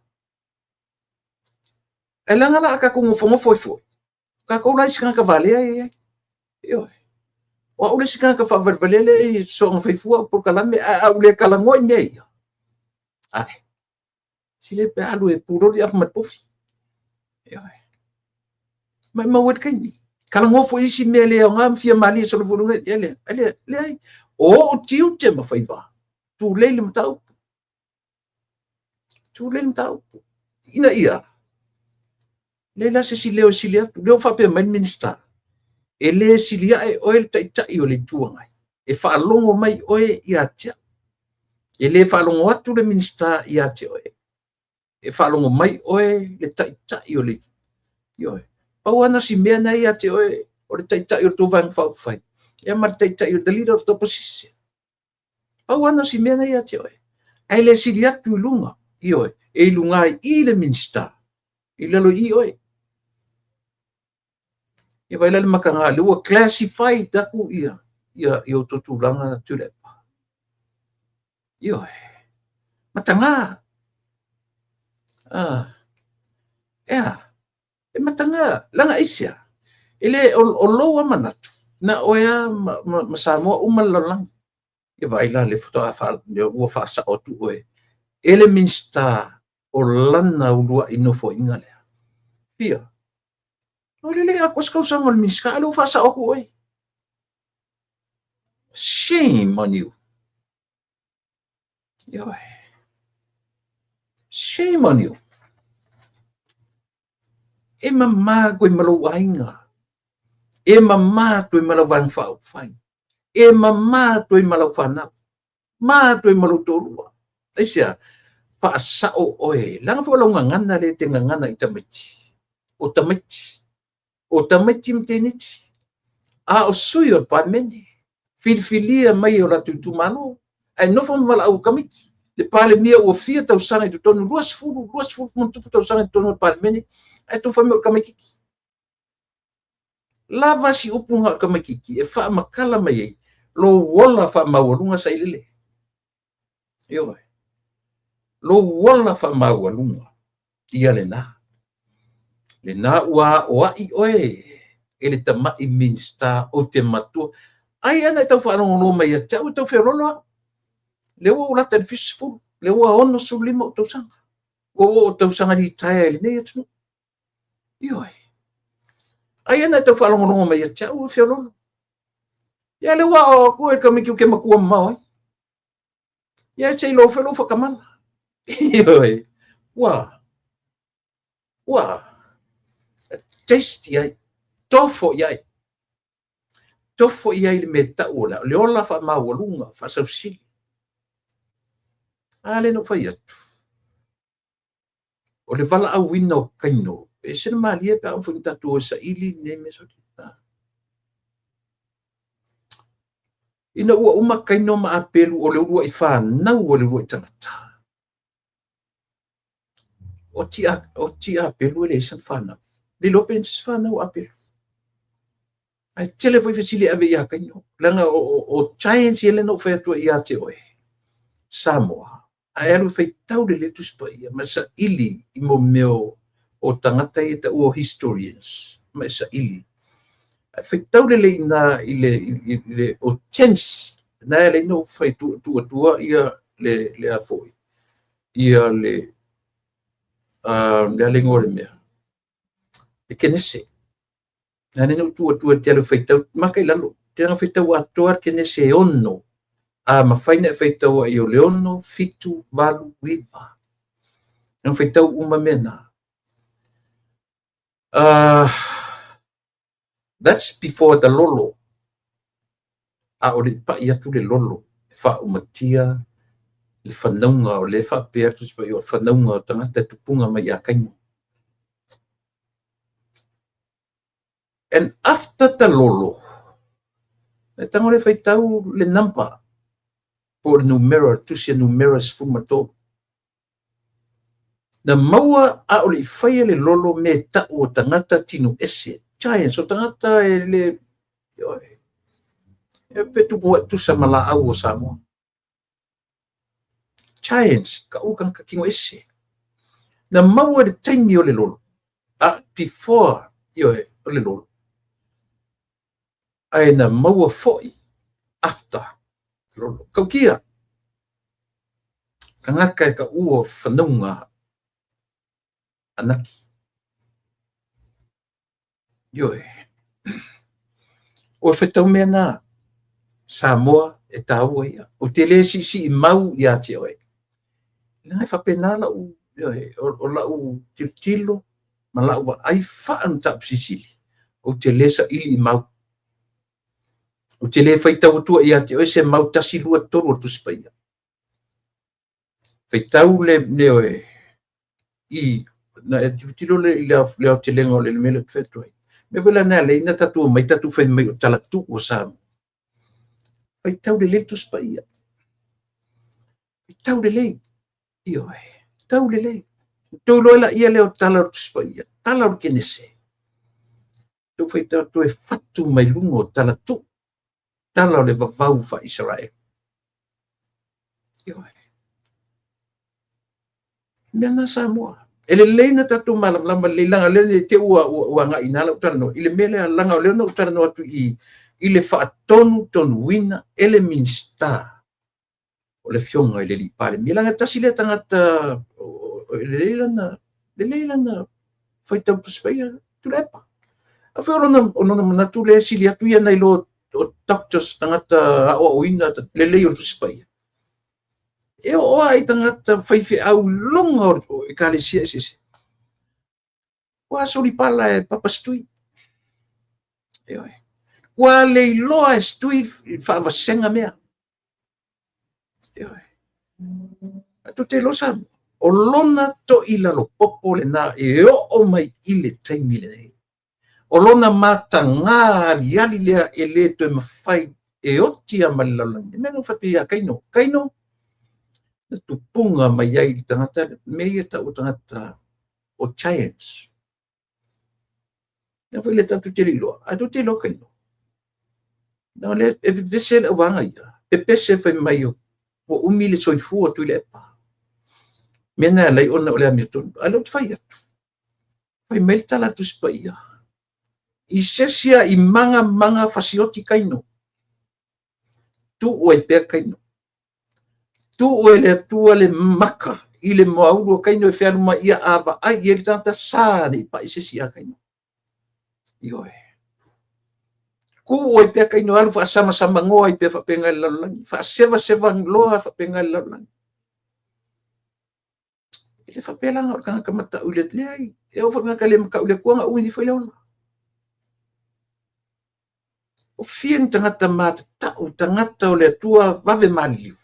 Ae leaga la a tatou nofonofo ai foi, o tatou la isi tagata valea e i ai. Ioe. O au le isi tagata faavalevalea lea e soona fai fua au polokalame, ae a ou le talanoa i mea ia, ae, sili pe alu e puloli afa ma le pofi. Ioe. Maumau ai le taimi. Talanoa foi isi mea le aoga ma fia malie solo foi luga, ia lea, lea, leai. O ou tiute ma faiva, tulei le mataupu. Tulei le mataupu. Ina ia, leai la se isi leo e sili atu. Lea ua faapea mai le Minisita, e le sili ae oe le taitai o le Itu Agai, e faalogo mai oe ia te au. E le faalogo atu le Minisita ia te oe. E faalogo mai oe le taitai o le Ioe. Pau lava na si mea na ia te oe, o le taitai o le tou Vaega Faaupufai, ia ma le taitai o the leader of the opposition. Pau lava na si mea na ia te oe. Ae le sili atu i luga, ioe, e i luga ai i le Minisita, i lalo i oe. Ia vaai la le mataga, lea ua classified atu ia outou tulaga Tuilaepa. Ioe. Mataga. Ea, e mataga, leaga aisea? E le, o lou lava manatu, na oe lava ma Samoa uma le lalolagi. Ia vaai la le faatoa ua faasao atu oe e le Minisita o lana uluai nofoaiga lea. Fia? O le le atoa se tausaga o le Minisita, a lea ua faasao atu oe. Shame on you. Ioe. Shame on you. E mama atu ai ma lou aiga. E mama atu ai ma lau Vaega Faaupufai. E mama atu ai ma lau fanau. Ma atu ai ma lou toalua. Aisea? Faasao oe. Leaga foi o lau gagana lea e te gagana i tamaiti. O tamaiti. O tamaiti ma teiniti. A o sui o le Palemene. Filifilia mai e o latou itumalo. Ae nofo ma valaau o tamaiti. Le Palemia ua fia tausaga i totonu, 20, 20 ma ona tupu tausaga i totonu o le Palemene, ae tou fai mai o le tamaitiiti. Lava si upu na o le tamaitiiti e faamatala mai ai lou ola faamaualuga sailele. Ioe. Lou ola faamaualuga ia lena. Lena ua aoai oe e le tamai Minisita ou te matua. Ai ana e tau faalogologo mai ia te au e tau feoloolo au. Lea ua ou lata i le 70. Lea ua 65 ou tausaga. Ua ou oo i tausaga litaea i lenei atunuu. Ioe. Ai ana e tau faalogologo mai ia te au e feololo. Ia lea ua aoao atu e tamaiti ou te matua mamao ai. Ia se i iloa foi lou faatamala. Ioe. Ua ua taste i ai, tofo i ai, tofo i ai le mea e tau o le ola faamaualuga, faasausili. A lea na ou fai atu, o le valaauina o Kaino, e ese le malie pe a oo foi ina tatou o e saili lenei mea. Ina ua uma Kaino ma Apelu o le uluai fanau a le uluai tagata, oti Apelu e leai sana fanau. Le iloa pe i ai se fanau a Apelu. Ae tele foi fesili e ave ia Kaino. Leaga o giants ia lea na ou fai atu ai ia te oe, Samoa, a e alu e faitau lelei le Tusi Paia ma saili i mo mea o tagata ia e taua o historians, ma e saili. Ae faitau lelei i ina i le o gens, na e ala ai ona ou fai tuu atua ia le a foi, ia le a le igoa o le mea, le Kenese. Na ala ai ona ou tuu atua e te alu e faitau, maka i lalo, te ana faitau atoa le Kenese e 6. A mafai ona e faitau ai o le 6, 7, 8, 9. Na faitau uma mea na. That's before the lolo. A o le i pai atu le lolo e faaumatia le fanauga o lea e faapea atu o le fanauga o tagata e tupuga mai ia Kaino. And after the lolo, e tago le faitau le number po o le numera, tusi a numera 13. Na maua a o le i faia le lolo me tau o tagata tino ese, giants, o tagata e le, e pe tupu ai tusa ma laau o Samoa. Giants, ka u tagata tino ese. Na maua le taimi o le lolo, a before ioe, o le lolo. Ae na maua foi after lolo. Kaukia, tagata e ka ua fanauga anaki. Ioe. O whetau mea nā, Samoa e tāua ia. O te le sisi mau ia te oe. Nā e whapena lau, ioe, o lau tilotilo ma lau vaai faa mataupu silisili. O te le saili i mau. O te le faitau atua ia te oe se mau 1, 2, 3 o le Tusi Paia. Faitau le oe i na e tilotilo le i le aotelega o le mea lea ou te fai atu ai. Mea foi la na alai na tatou omai tatou fai mai o talatuu o Samoa. Faitau lelei le Tusi Paia. Faitau lelei. Ioe. Tau lelei. Tou iloa la ia lea o tala o le Tusi Paia, tala o le Kenese. Tou faitau atu e fatu mai luga o talatuu, tala o le vavau faa-Isaraelu. Ioe. Mea na Samoa. E lelei na tatou malamalama lelei, leaga lea ne i te i ua agai i ina lau talanoa i le mea lea, leaga o lea na ou talanoa atu i le faatonutonuina e le Minisita o le afioga i le alii Palemia. Leaga tasi lea tagata lelei lana faitau Tusi Paia, Tuilaepa. A foi o lona manatu lea e sili atu ia nai lo o doctors, tagata aoaoina lelei o le Tusi Paia. E oo lava i tagata faifeau i luga o ekalesia eseese. Ua solipala e Papa Setui. Ioe. Ua leiloa e Setui faavasega mea. Ioe. A tou te iloa Samoa, o lona toi lalopopo lena e oo mai i le taimi lenei. O lona mataga aliali lea e le toe mafai e oti a ma le lalolagi. Le mea na ou faapea ia Kaino, Kaino, na tupuga mai ai i tagata, mea ia tau o tagata o giants. Na foi le tatou te iloa, a tou te iloa Kaino. Na le e pepese le auvaga ia, pepese fai mai o ua umi le soifua Tuilaepa. Mea na alai ona o le amiotonu. A lea ou te fai atu, fai mai le tala a Tusi Paia, i se isi a i maga fasioti Kaino. Tuu ai pea Kaino. Tuu e le Atua le maka i le moaulu o Kaino e fealu mai ia a vaai i ai le tagata sa ne i pai se isi ia Kaino. Ioe. Tuu ai pea Kaino alu faasamsamagoa ai pea faapena i le lalolagi, faasevaseva loa faapena i le lalolagi. E le faapea la o le tagata matau i le leai, e oo foi i le tagata le matau i le Atua na umi foi le ola. O fia ni tagata matatau, tagata o le Atua vave maliliu.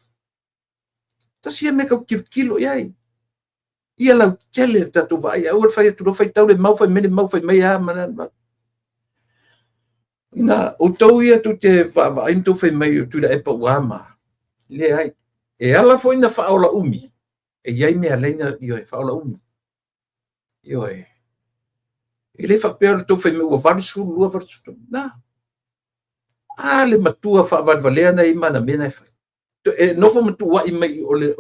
Tasi ia mea tau tilotilo i ai. Ia lautele le tatou vaai, aua le fai atu loa faitau le mau, fai mai le mau, fai mai a ma Na outou ia tou te vaavaai ma tou fai mai o Tuilaepa ua ama. Leai. E ala foi na faaola umi, e i ai mea alai na ioe, faaola umi. Ioe. E le faapea o le tou fai mai ua 82, 83. Na. A le matua faavalevalea na i ai ma ana mea na e fai. E nofo ma tuuai mai o le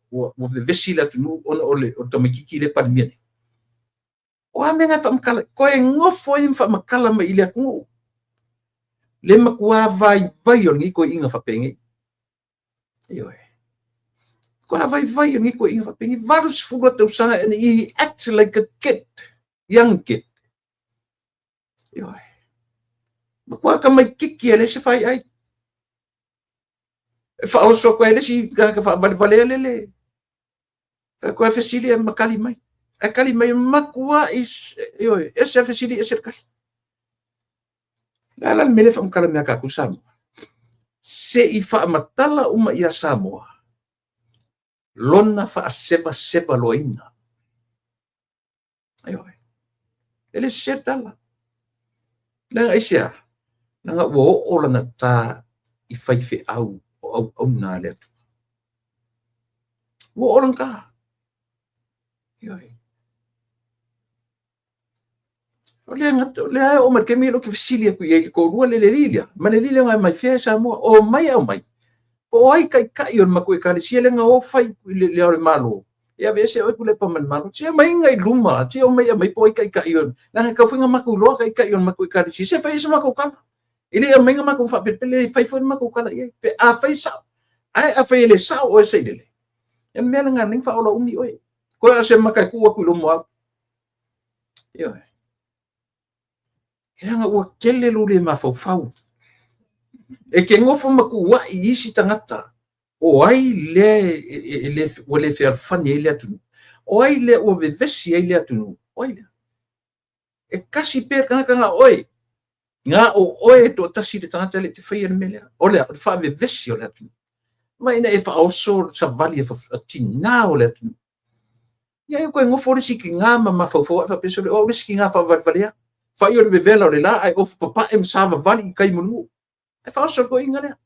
ua vevesi le atunuu ona o le tamaitiiti lea e Palemia nei. O a mea na e faamatala? Toe nofo ai ma faamatala mai i le atunuu le matua vaivai o lenei toeaina faapenei. Ioe. Matua vaivai o lenei toeaina faapenei. 80 tausaga and he acts like a kid, young kid. Ioe. Matua tamaitiiti e leai se faiai. E faaoso atu ai le isi tagata faavalevalea lele. Toe fesili e ma kali mai. Ae kali mai matua ioe, ese le fesili, ese le kali. Le a la le mea lea e faamatala mai ia tatou Samoa? Se i faamatala uma ia Samoa lona faasevaseva loaina. Ioe. E le sese le tala. Leaga aisea? Leaga ua oo lana tā i faifeau o auauna a le Atua. Ua oo lana tā. Ioe. O lea, o lea e oo mai le taimi lea ou te fesili atu i ai i le toalua lea, le alii lea, ma le alii lea na mai fea e Samoa, o mai aumai, po o ai taitai o le matou ekalesia lea na o fai i le Ao o le Malo, e aveese oe Tuilaepa ma le Malo. Se aumaiga i luma, se omai aumai po o ai taitai o, leaga e tatau foi ona matou iloa taitai o le matou ekalesia, se fai ai se matou tala. E le aumaiga matou faapelepele, e fai foi le matou tala i ai, pe afai e sao. Ae afai e le sao oe Sailele, o le mea lena na faaola umi oe. Toe o se mata e tuu atu i lou moau. Ioe. Leaga ua tele lou le mafaufau. E te nofo ma tuuai i isi tagata, o ai lea ua le fealofani ai le atunuu? O ai lea ua vevesi ai le atunuu? O ai lea? E kasi pea le tagata na o oe. Na o oe e toatasi le tagata lea e te faia le mea lea. O le a? O le faavevesi o le atunuu. Ma ina e faaoso savali a tina o le atunuu. Ia e toe nofo le isi tina ma mafaufau ae faapea, sole, o au le isi tina faavalevalea. Fai o le vevela o le la ae ofu papae ma savavali i tai mulimuli. Ae faaoso le toeaina lea.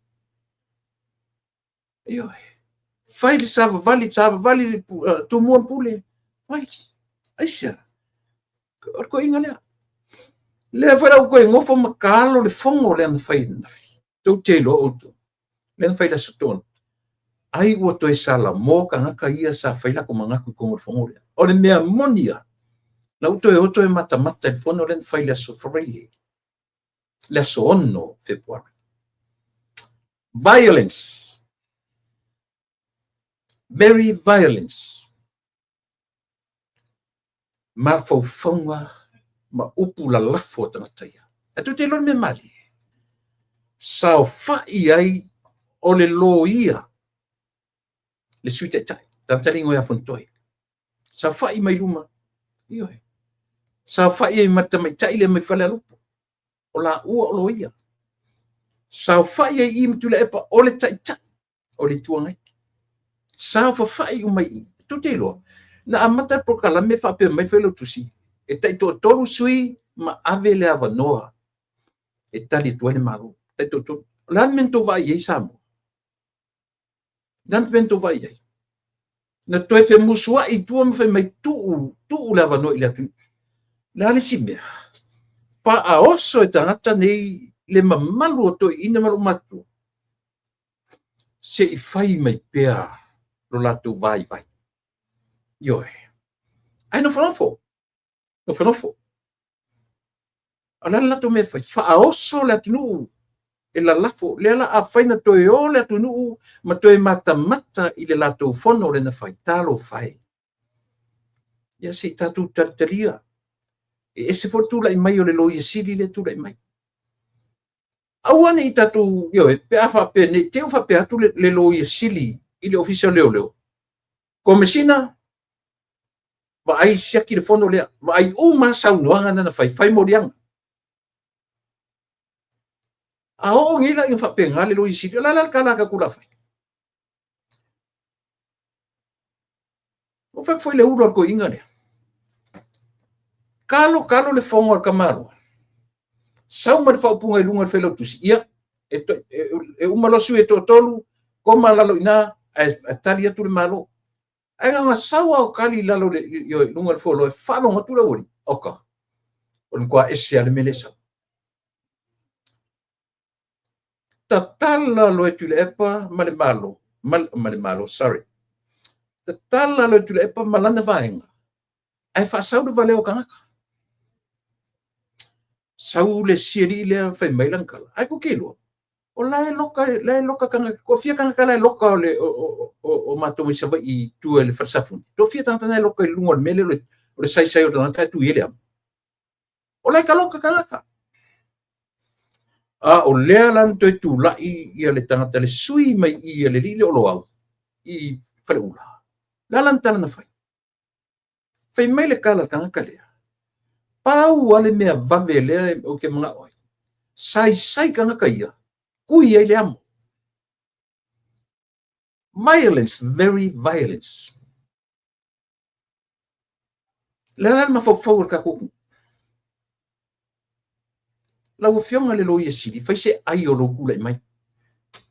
Ioe. Fai le savavali, savavali le Tumua ma Pule. Fai. Aisea? O le toeaina lea. Lea foi la ua toe nofo ma taalo le fono lea na fai ananafi. Tou te iloa outou. Lea na fai le Aso Toonai. Ai ua toe salamo tagata ia sa fai latou manatu i totonu o le fono lea. O le mea moni lava, la ua toe o toe matamata i le fono lea na fai i le Aso Faraile, le aso 6 Fepuari. Violence. Very violence. Mafaufauga ma upu lalafo a tagata ia. Ae tou te iloa le mea malie? Saofai ai o le loia le Sui Taitai, tagata le igoa ia Fonotoe. Saofai mai luma, ioe. Saofai ai ma le tamaitai lea mai Falealupo, o laua o loia. Saofai ai i ma Tuilaepa o le Taitai o le Itu Agai. Saofafai uma i i. Tou te iloa, na amata le polokalame faapea mai le Failautusi, e taitoatolu sui ma ave le avanoa e tali atu ai le Malo. Taitoatolu. O le a le mea na tou vaai i ai Samoa? O le a le mea na tou vaai i ai? Na toe femusuai i tua ma fai mai tuu, tuu le avanoa i le atunuu. O le a le isi mea? Faaoso e tagata nei le mamalu o toeaiina ma loomatutua se i fai mai pea lo latou vaivai. Ioe. Ae nofonofo, nofonofo. O le a le latou mea e fai? Faaoso le atunuu. E lalafo, lea la afai na toe o le atunuu ma toe matamata i le latou fono lea na fai, talofa e. Ia se i tatou talitalia. E ese foi le tulai mai o le Loia Sili lea e tulai mai. Aua ne i tatou, ioe, pe a faapea ne i te i ua faapea atu le Loia Sili i le Ofisa o Leoleo, Komesina, vaai siaki le fono lea, vaai uma saunoaga na na fai, fai moliaga. A oo nei la ina faapena le Loia Sili, o le a la le tala a tatou o le a fai? Ua fai atu foi le ulu a le toeaina lea. Kalo kalo le fono a le tamaloa. Sau ma le faaupuga i luga o le failautusi. Ia, e uma loa sui e toatolu, koma lalo i ina, ae tali atu le Malo. Ae na ona sau lava o tali i lalo i luga o le fualoa e faalogo atu le aualii, oka, o le matua ese lava le mea lea e sau. Tatala loa e Tuilaepa ma le Malo, ma le Malo, sorry. Tatala loa e Tuilaepa ma lana vaega, ae faasau le valea o tagata. Sau le isi alii lea fai mai lana tala, ae tou te iloa, o la e loka, la e loka tagata, toafia tagata la e loka o, le, o, o, o, o matou mai Savaii i tua i le fale safune. Toafia tagata la e loka i luga o le mea lea o le saisai o le tagata ae tui ai le amo. O la e taloka tagata. A o lea la na toe tulai ia le tagata le sui mai i le alii lea o Loau i Faleula. O le a lana tala na fai? Fai mai le tala a le tagata lea, pau lava le mea vave lea ou te manao ai, saisai tagata ia, tui ai le amo. Violence, very violence. Le a la le mafaufau o le tatou atunuu? Lau Afioga i le Loia Sili, fai se ai o lou tulai mai.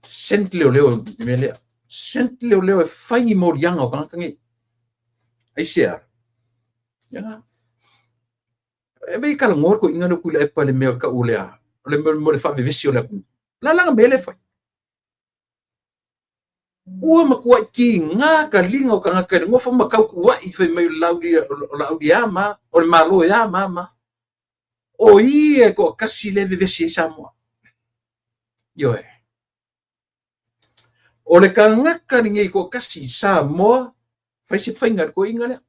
Send leoleo i le mea lea. Send leoleo e fai ni moliaga o tagata nei. Aisea? Ia. E vei talanoa le toeaina lea o Tuilaepa i le mea o tau o le a? O le mea mo le faavevesi o le atunuu. O le a la le mea lea e fai? Ua matuai tiga taliga o tagata i le nofo ma tautuai fai mai o le Laauli e a ma a, o le Malo e a ma a ma a. O ia e toatasi lea e vevesi ai Samoa. Ioe. O le tagata lenei e toatasi Samoa, fai se faiga i le toeaina lea.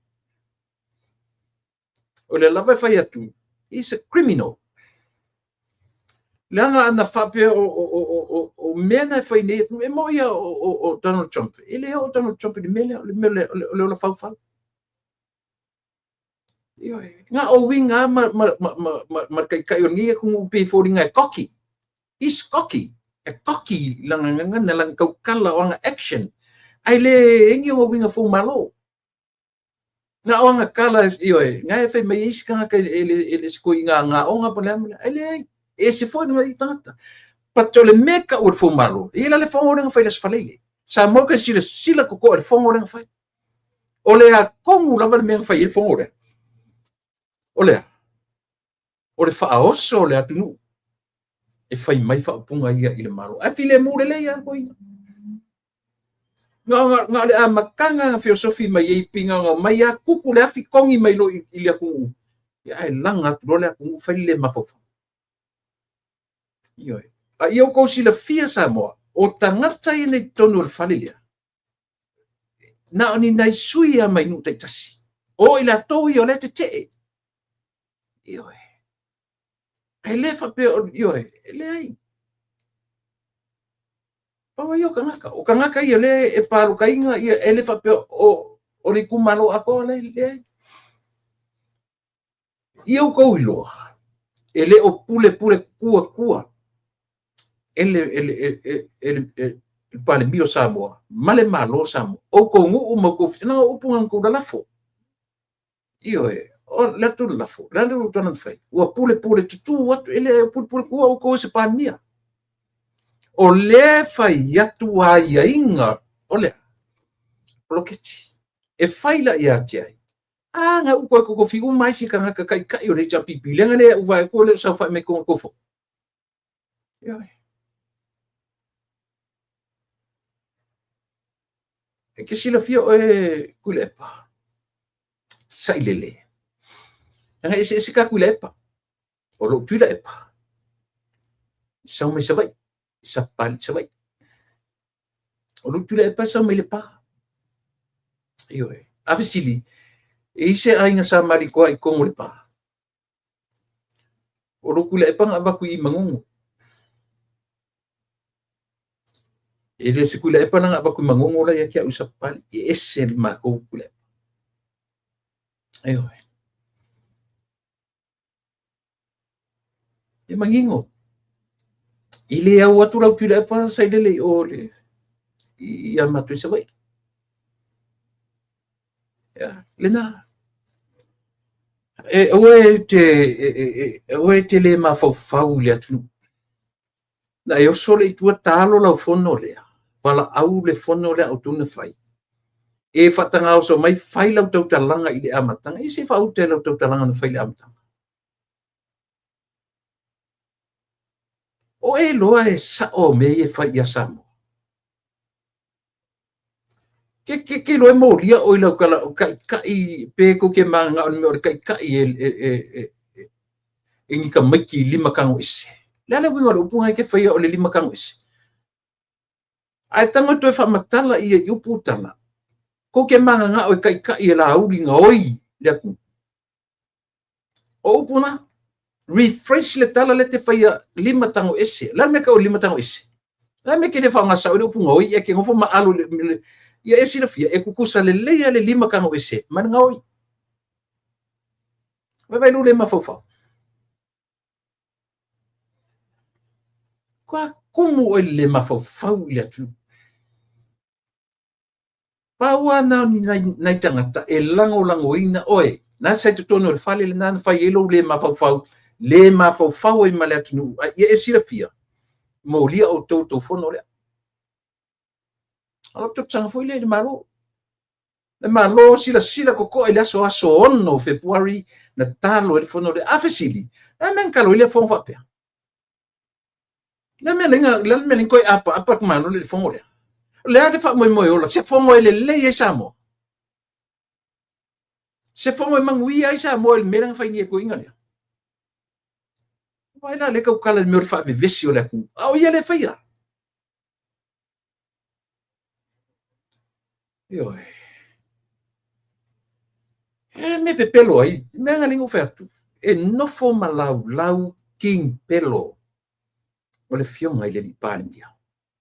O lea lava e fai atu, he's a criminal. Leaga ana faapea o mea na e fai nei, e moni ia o Donald Trump, e le oo Donald Trump i le mea lea, o le mea o le ola faufau. Ioe, na o uiga lava ma le taitai o lenei atunuu pei e foliga e cocky. He's cocky. E cocky lana gagana, lana tautala, o ana action. Ae le ai ni ona uiga foumalo. Na o ana tala, ioe, na e fai mai ai isi tagata e le se toeaina gaoga po o le a ma le a. E leai, e ese foi lana tagata. But o le mea e tau o le foumalo, e i ai la le fono lea na fai i le Aso Faraile. Samoa ke silasila totoa i le fono lea na fai. O le a tonu lava le mea na fai ai le fono lea? O le a? O le faaoso o le atunuu e fai mai faaupuga ia i le Malo. Ae filemu lelei lava le toeaina. Na o le amataga na feosofi mai ai pei na ona omai lava tutu le afi togi mai loa i le atunuu. Ia ae laga atu loa le atunuu fai le le mafaufau. Ioe. A ia outou silafia Samoa, o tagata ia nei i totonu o le fale lea, na o ni nai sui lava mai nuu taitasi. O i latou ia o lea e tetee. Ioe. Ae le faapea, ioe, e leai. Pau ia o tagata. O tagata ia lea e palotaina, ia, e le faapea o le itumalo atoa, leai, leai. Ia outou iloa, e le o pulepule tutu atua e le Palemia o Samoa ma le Malo o Samoa. Outou nuu ma outou na o upu na outou lalafo. Ioe, o le atu lalafo, le a le tala na fai? Ua pulepule tutu atu, e le pulepule tutu outou e se Palemia. O lea e fai atu aiaiga o le poloketi. E fai la ia te ai. A na ou toe totofi uma ai isi tagata taitai o le HRPP, leaga lea ua vaai atu e le o saofai mai totonu o tou fono. Ioe. E te silafia oe Tuilaepa, sailele. Leaga e eseese ka Tuilaepa. O lou Tuilaepa, sau mai Savaii. i Sapapalii i Savaii. O lou Tuilaepa e sau mai Lepa. Ioe. A fesili, e i ai se aiga Sa Malitoa i totonu o Lepa? O lou Tuilaepa na avatu i Manono. E le o se Tuilaepa la na avatu i Manono la ia te au i Sapapalii. E ese le matou Tuilaepa. Ioe. E manino. E le au atu lau Tuilaepa sailele i o le, ia matou i Savaii. Ia, lena. E aua e te, aua e te le mafaufau i le atunuu. Na e oso lea i tua talo lau fono lea, valaau le fono lea a outou na fai. E faatagaoso mai fai lau tautalaga i le amataga. Ia se i faauta i lau tautalaga na fai i le amataga. O e iloa e sao mea ia e fai ia Samoa. Ke ke ke iloa e molia oe i lau tala o taitai pe tou te mananao i le mea o le taitai e e e e e ni tamaiti lima tago ese. O le a le uiga o le upu lena e te faia o le lima tago ese? Ae tago e toe faamatala ia i upu tala, tou te mananao e taitai e Laauli gaoi le atunuu. O upu na, rephrase le tala lea e te faia lima tago ese. O le a le mea e tau o le lima tago ese? O le a le mea e te le faaaoga sao ai le upu gaoi e te nofo ma alo i le ia e silafia e tutusa lelei lava le lima tago ese ma le gaoi. Vaivai lou le mafaufau. Ua tumu oe i le le mafaufau i le atunuu. Pau lava na o ni nai tagata e lagolagoina oe. Na sa i totonu o le fale lena na fai ai lou le mafaufau, le mafaufau ai ma le atunuu. A ia e silafia, molia outou tou fono lea. O lau talosaga foi lea i le Malo. Le Malo silasila totoa i le aso aso 6 o Fepuari na talo ai le fono lea. A fesili, le a le mea na talo ai lea fono faapea? Le mea lea le mea lea toe apaapa le Malo i le fono lea. O le a le faamoemoe ola, se fono e lelei ai Samoa. Se fono e manuia ai Samoa i le mea lea na fai nei e toeaiina lea. Vaai la lea tautala i le mea o le faavevesi o le atunuu, a o ia lea e faia. Ioe. E mea pepelo ai, mea na lea fai atu, e nofo ma laulau King Pelo o le afioga i le alii Palemia.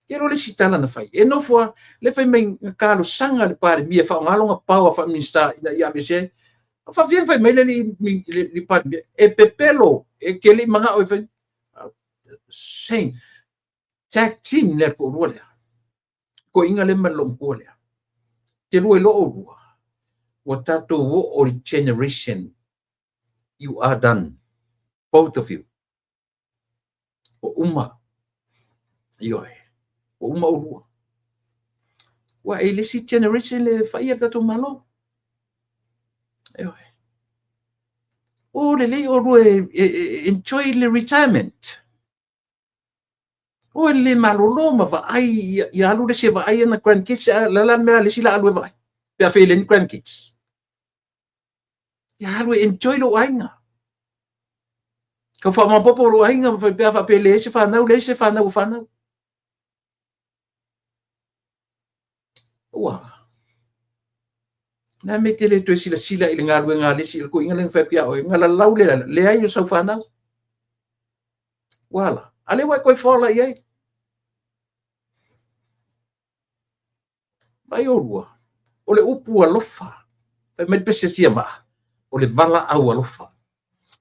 Ke lo le isi tala na fai. E nofo a, le fai mai na talosaga le Palemia e faaaoga lona power faa-Minista ina ia aveesea ai. O faafia fai mai le alii Palemia, e pepelo, e te le i manao e fai. Same. Tag team le toalua lea. Toeaiina lea ma le loomatua lea. Te lua iloa oulua, ua tatou oo i le generation, you are done, both of you. Ua uma. Ioe. Ua uma oulua. Ua e le isi generation le faia le tatou Malo. Ioe. O lelei oulua e enjoy le retirement. O e le malolo ma vaai ia alu le isi e vaai ana grandkids, a le a le mea a le isi la alu e vaai pe a fai e le ni grandkids. Ia alu e enjoy lou aiga. Tau faamaopopo lou aiga ma fai pe a faapea e leai se fanau, leai se fanau o fanau. Ua. Na me te le toe silasila i le galuega a le isi, le toeaina lea na fai atu ia oe, na lalau le leai o sau fanau. Ua ala. A lea ua e toe fola i ai. Vai oulua, o le upu alofa, fai mai le pese a Siamaa, o le valaau alofa.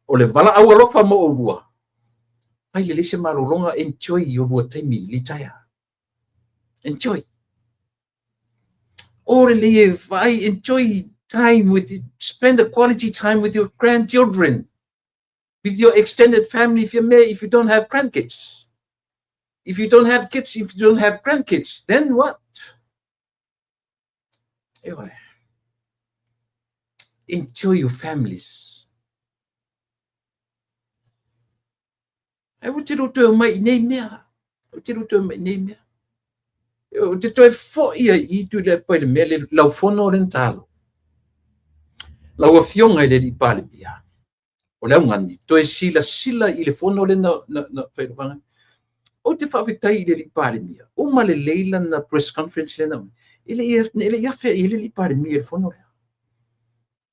O le valaau alofa mo oulua. Fai lelei se malologa, enjoy oulua taimi, retire. Enjoy. O lelei e vaai, enjoy time with, spend a quality time with your grandchildren, with your extended family if you may, if you don't have grandkids. If you don't have kids, if you don't have grandkids, then what? Ioe. Enjoy your families. Ai ua te toe omai i nei mea. Ua te toe omai i nei mea. O te toe foi ai i Tuilaepa i le mea le lau fono le na talo. Lau afioga i le alii Palemia, o le augani, toe silasila i le fono le na, na, na fai. Ou te faafetai i le alii Palemia, uma lelei lana press conference lea na aumai, e le i afea i ai le alii Palemia i le fono lea.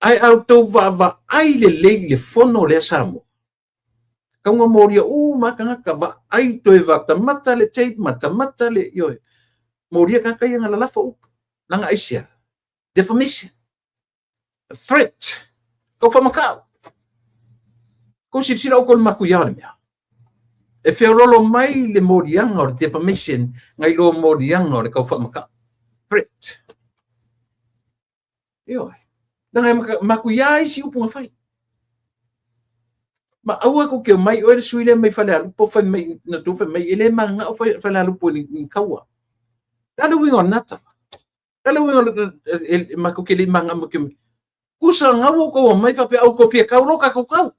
Ae a outou vaavaai lelei i le fono lea Samoa, tau molia uma tagata, vaai toe matamata le tape, matamata le, ioe, molia tagata ia na lalafo upu. Leaga aisea? Defamation, threat, tau faamatau. Kou silasila outou i le matuia o le mea. E feololo mai le moliaga o le defamation nai lo moliaga o le tau faamatau. Threat. Ioe. Leaga e matuia isi upu na fai. Ma aua tou te omai oe le sui lea mai Falealupo fai mai na tou fai mai e le mananao Falealupo i ni taua. O le a le uiga o lena tala? O le a le uiga o le matou te le mananao ma te tusa na ua outou omai faapea outou fia tau loa tatou tau.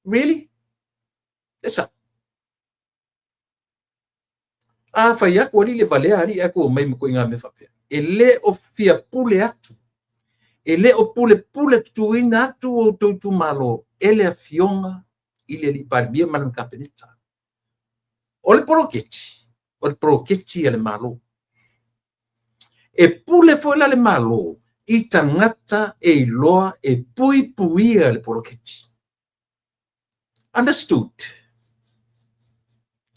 Really? E sao. A fai atu alii le valea alii ae tou omai ma ituaiga mea faapea. E le o fia pule atu. E le o pulepule tutuina atu o outou itumalo e le afioga i le alii Palemia ma lana Kapeneta. O le poloketi, o le poloketi a le Malo. E pule foi la le Malo i tagata e iloa e puipuia le poloketi. Understood?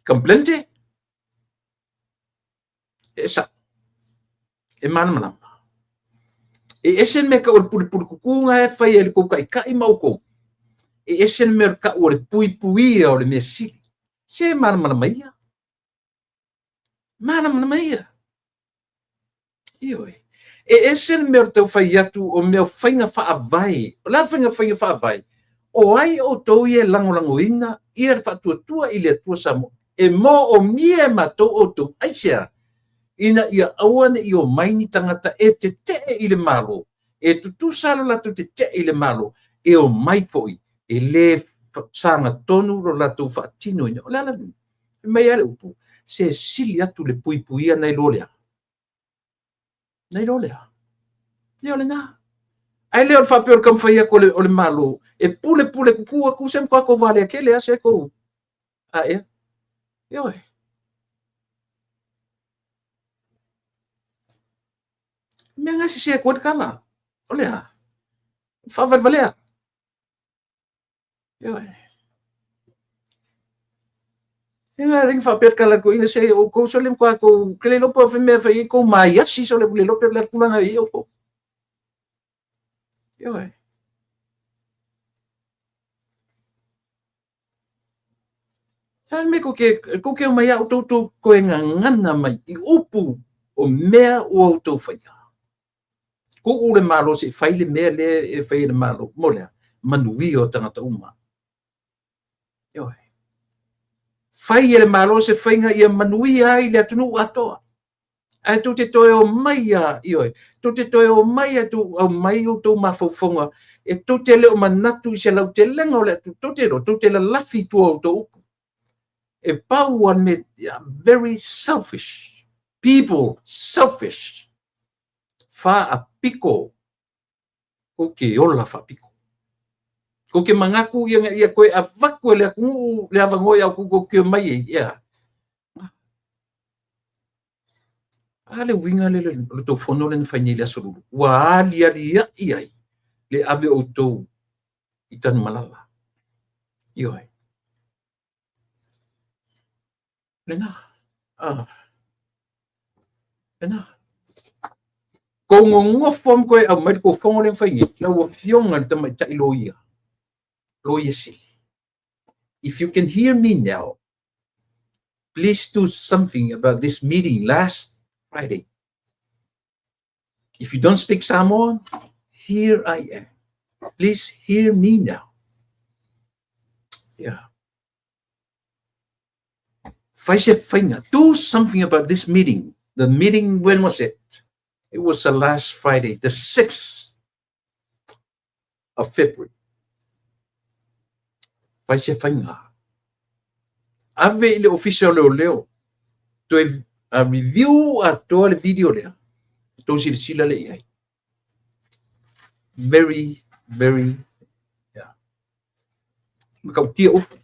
Comprende? E sao. E malamalama. E ese le mea tau o le pulepule kuku na e fai e le tou taitai ma outou. E ese le mea tau o le puipuia o le mea sili. Se malamalama ia. Malamalama ia. Ioe. E ese le mea o le tau fai atu o mea o faiga faavae. O le a le faiga faavae? O ai outou ia e lagolagoina ia le faatuatua i le Atua Samoa? E moomia e matou outou. Aisea? Ina ia aua ne i omai ni tagata e tetee i le Malo, e tutusa lo latou tetee i le Malo, e omai foi e le sagatonu lo latou faatinoina. O le a la le uiga? Fai mai lava le upu, se sili atu le puipuia nai lo lea. Nai lo lea. Ia o lena. Ae le o le faapea o le taumafai atu o le Malo e pulepule kuku atu se matua tou valea tele lava se tou a ea. Ioe. Mea na sese atu ai le tala. O le a? Faavalevalea. Ioe. E ngā ringa whapea kala ko ina se o kou sole mkoa kou kele lopo fai mea fai kou maiasi sole le lope le tulaga i o kou. Ioe. A me ko ke ko ke mai au tou tou koe ngangana mai i upu o mea ua outou faia. Kuu le Malo se i fai le mea lea e fai e le Malo mo le a? Manuia o tagata uma. Ioe. Fai e le Malo se faiga ia manuia ai le atunuu atoa. Ae tou te toe omai a, ioe, tou te toe omai a tou aumai outou mafaufauga e tou te le o manatu i se lautelega o le atunuu, tou te iloa, tou te lalafi i tua o outou upu. E pau a le mea, very selfish people, selfish. Faapiko, kou te ola faapiko. Kou te manatu ia ina ia toe avatu e le atunuu le avanoa ia outou tou te omai ai, ea. A le uiga lea o le tou fono lea na fai nei i le Aso Lulu, ua alialiai ai le ave o outou i Tanumalala. Ioe. Lena. Ah. Lena. Kou nonofo ma toe aumai le tou fono lea na fai nei, lau Afioga i le Tamaitai Loia, Loia Sili. If you can hear me now, please do something about this meeting last Friday. If you don't speak Samoan, here I am. Please hear me now. Yeah. Fai se faiga. Do something about this meeting. The meeting, when was it? It was the last Friday, the 6th of February. Fai se faiga. Ave i le ofisa o leoleo. Toe review atoa le video lea. Tou silasila lea i ai. Very, very, yeah. Matautia upu.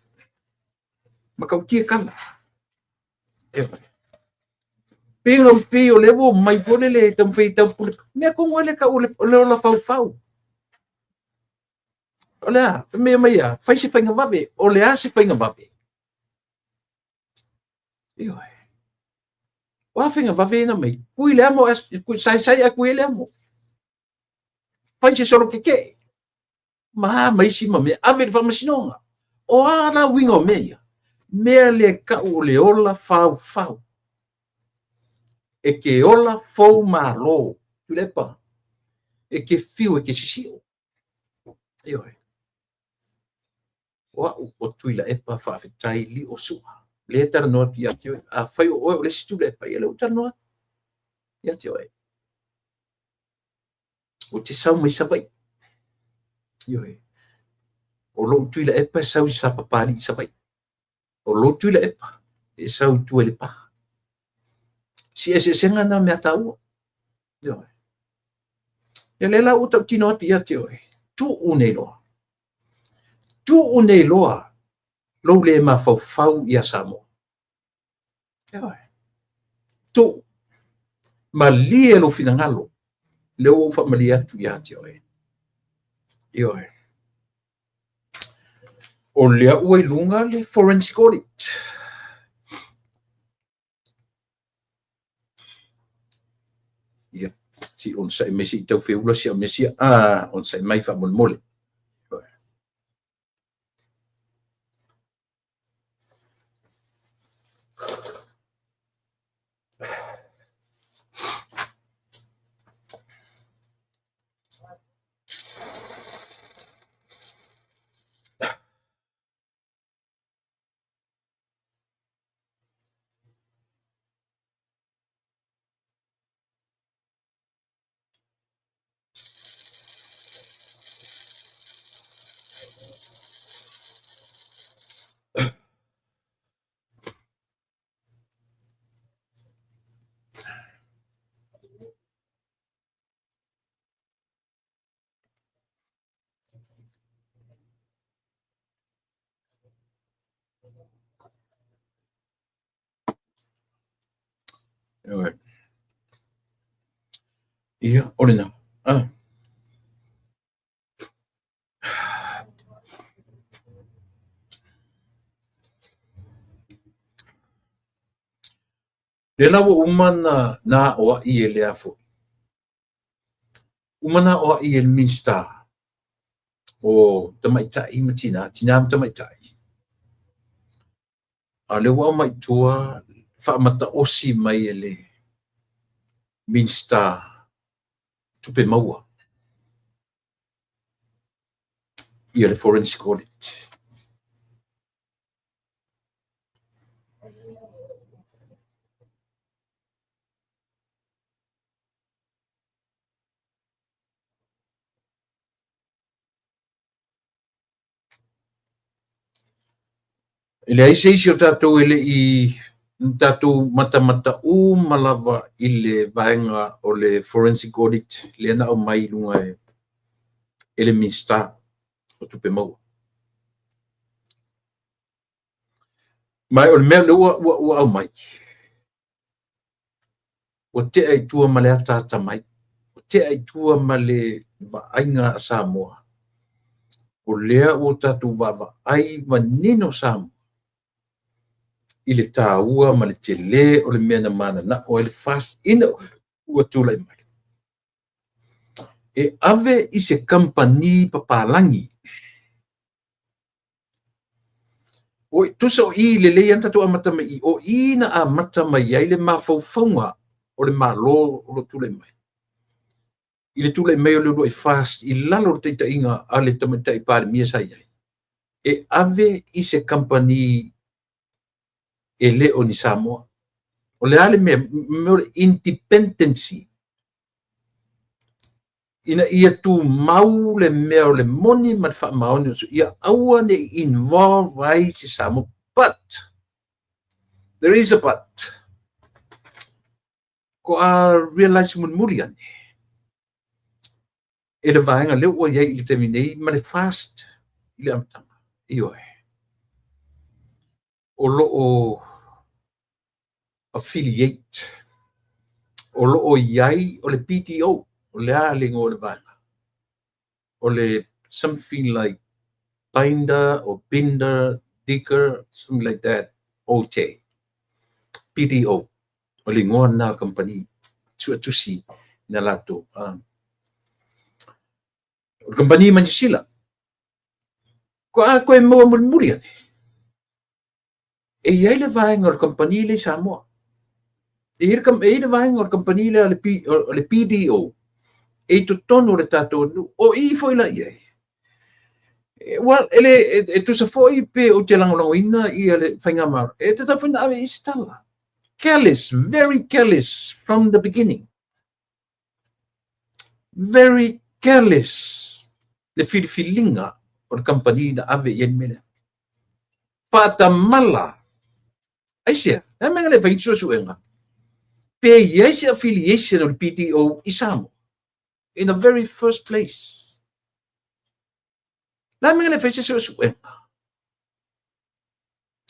Matautia tala. Pei na pei o lea ua omai foi lele e taumafai e taupule mea tonu lava lea e tau o le ola faufau. O le a? Fai mai omai a? Fai se faiga vave. O le a se faiga vave? Ioe. O a faiga vave ia na aumai? Tui le amo, saisai ae tui ai le amo. Fai se solo tetee. Ma a ma isi ma mea, ave i le faamasinoga. O a la uiga o mea ia? Mea lea e tau o le ola faufau. E te ola fou malo, Tuilaepa. E te fiu e te sisio. Ioe. O au o Tuilaepa faafetai lio sua. Lea e talanoa atu ia te oe. Afai o oe o le isi Tuilaepa, ia lea ua talanoa atu ia te oe. Ou te sau mai Savaii. Ioe. O lou Tuilaepa e sau i Sapapalii i Savaii. O lou Tuilaepa e sau i tua i Lepa. Si eseesega na mea taua. Ioe. Ia lea la ua tautino atu ia te oe. Tuu nei loa. Tuu nei loa lou le mafaufau ia Samoa. Ioe. Tuu. Malie lou finagalo. Lea ua ou faamalie atu ia te oe. Ioe. O lea ua i luga le forensic audit. Ia, se i onosai mai se i tau feula si au mea sia. Ah, onosai mai faamolemole. Ia, o lena. Ah. Lea la ua uma na na aoai e le a foi. Uma na aoai e le Minisita o Tamaitai ma Tina, Tina ma Tamaitai. A o lea ua aumai i tua faamataosi mai e le Minisita Tupe Maua ia le Forensic Audit. E leai se isi o tatou e le i tatou matamata uma lava i le vaega o le forensic audit lea na aumai i luga e le Minisita o Tupe Maua. Ma o le mea lea ua aumai, ua tea i tua ma le ataata mai, ua tea i tua ma le vaaiga a Samoa. O lea ua tatou vaavaai manino Samoa i le taua ma le tele o le mea na mananao ai le FAST ina ua tulai mai. E ave i se kamupani papalagi. Oi, tusa o i lelei lava na tatou amata mai i, o i na amata mai ai le mafaufauga o le Malo o lo o tulai mai. I le tulai mai o le uluai FAST i lalo o le taitaiga a le Tamaitai Palemia sa i ai, e ave i se kamupani e le o ni Samoa. O le a le mea, mea o le independency. Ina ia tumau le mea o le moni ma le faamaoni, ia aua ne i involve ai se Samoa. But, there is a but. Ko a realize mulimuli ane, e le vaega lea ua i ai i le taimi nei ma le FAST i le amataga. Ioe. O lo o affiliate, o lo o i ai o le PTO, o le a le igoa o le vaega? O le something like Binder or Binder, Digger, something like that, OJ, PDO, o le igoa lena o le kamupani suetusi na latou. O le kamupani mai Niu Sila. Ko a koe maua mulimuli ane, e i ai le vaega o le kamupani lea i Samoa. E i ai le vaega o le kamupani lea o le PDO e i totonu o le tatou atunuu. O i foi la i ai. Well, e le e tusa foi pe ou te lagolagoina ia le faigamalo, e tatau foi ona ave i ai se tala. Careless, very careless from the beginning. Very careless le filifiliga o le kamupani na ave i ai le mea lea. Faatamala. Aisea? Le a le mea na le fai ai ni suesuega? Pe i ai se affiliation o le PTO i Samoa in the very first place? Le a le mea na le fai ai se suesuega?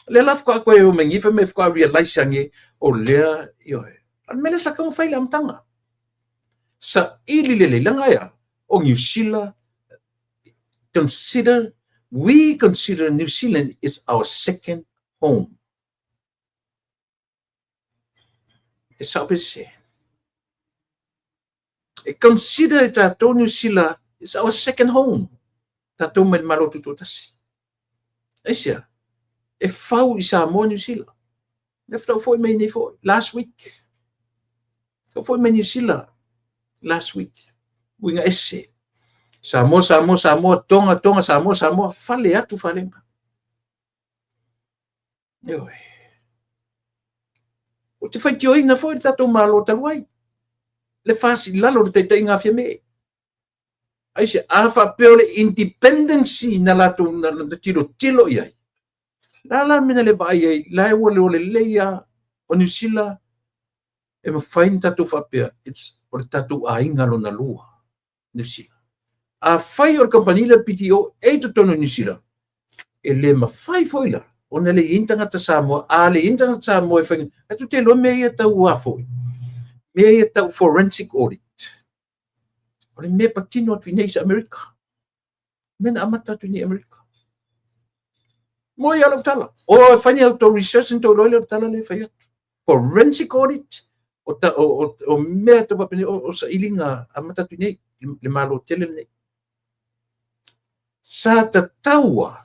Lea la faatoa koe o mai nei fai mai faatoa realise ane o lea, ioe. A o le mea lea sa tatau ona fai i le amataga. Saili lelei, leaga e a? O Niu Sila, consider, we consider New Zealand is our second home. E sao pe sese? E consider e tatou Niu Sila is our second home. Tatou mai le Malo Tutoatasi. Aisea? E fau i Samoa Niu Sila. Lea faatoa foi mai nei foi, last week. Faatoa foi mai Niu Sila last week. Uiga ese. Samoa, Samoa, Samoa, Tonga, Tonga, Samoa, Samoa, fale atu falega. Ioe. Ou te faitioina foi le tatou Malo talu ai, le FAST i lalo o le taitaiga a Fiame. Aisea? A faapea o le independency na latou na, na tilotilo i ai, la la mea na le vaai ai, la e ua leo lelei lava o Niu Sila e mafai ona tatou faapea, it's o le tatou aiga lona lua. Niu Sila. Afai o le kamupani lea PTO e i totonu o Niu Sila, e le mafai foi la ona le i ai ni tagata Samoa, a le i ai ni tagata Samoa e fai, ae tou te iloa mea ia tau a foi, mea ia tau forensic audit. O le mea patino atu i nei i Amerika. Mea na amata atu i nei i Amerika. Moi a lau tala. O e fai ni a outou research ni tou iloa lea o le tala lea e fai atu. Forensic audit, o, ta, o, o, o mea tau faapena, o, o sailiga amata atu i nei, le Malo tele lenei. Sa tatau a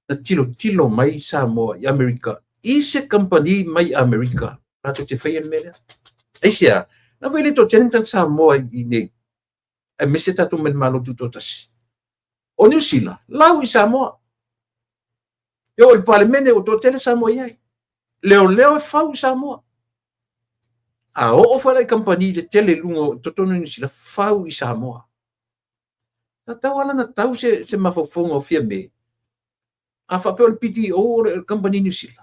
na tilotilo mai Samoa i Amerika i se kamupani mai Amerika latou te faia le mea lea. Aisea? Na foi le toatele ni tagata Samoa i nei, aemaise tatou mai le Malo Tutoatasi. O Niu Sila, lau i Samoa. E oo i le Palemene ua toatele Samoa i ai. Leoleo e fau i Samoa. A oo foi la i kamupani tetele i luga o totonu o Niu Sila, fau i Samoa. Na tau ala na tau se, se mafaufauga o Fiame. A faapea o le PTO o le kamupani Niu Sila.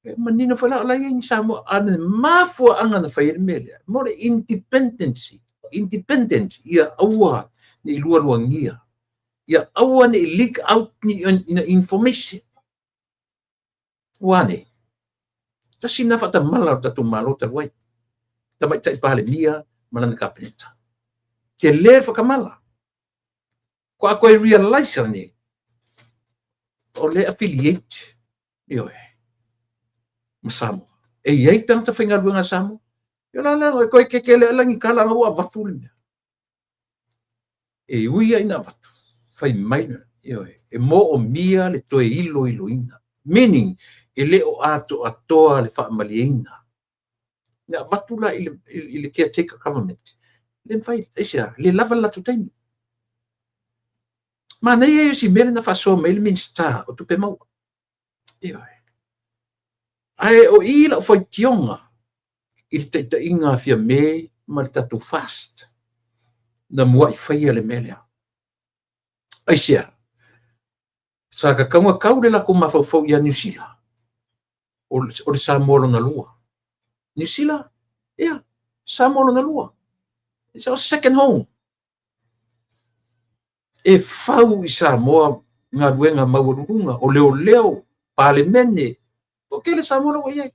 E manino foi la o la e i ai ni Samoa, a o le mafuaaga na fai ai le mea lea, mo le independency, independent, ia aua ne i lualuagia, ia aua ne i leak out ni ina information. Ua ane? Tasi lena faatamala o le tatou Malo talu ai, Tamaitai Palemia ma lana Kapeneta. Tele le whakamala. Ko a koe realise ane, o le affiliate Ioe. Ma Samoa. E i ai tagata faigaluega a Samoa. Ia la la, e koe keke le alangi kala anga ua avatu le mea. E ui a ina avatu, fai mai le, ioe, e moomia le toe iloiloina. Meaning, e le o atoatoa le faamalieina. Na avatu la i le, i le caretaker government. Le mafai, aisea, le lava le latou taimi. Manaia ia o si mea lea na faasoa mai ai le Minisita o Tupe Maua. Ioe. Ae o i lau faitioga i le taitaiga a Fiame ma le tatou FAST na muai faia le mea lea. Aisea? Sa tatau ona tau le latou mafaufau ia Niu Sila, o le Samoa lona lua. Niu Sila, ia, Samoa lona lua. It's our second home. E fau i Samoa galuega maualuluga, o leoleo, palemene, Toatele Samoa la ua i ai.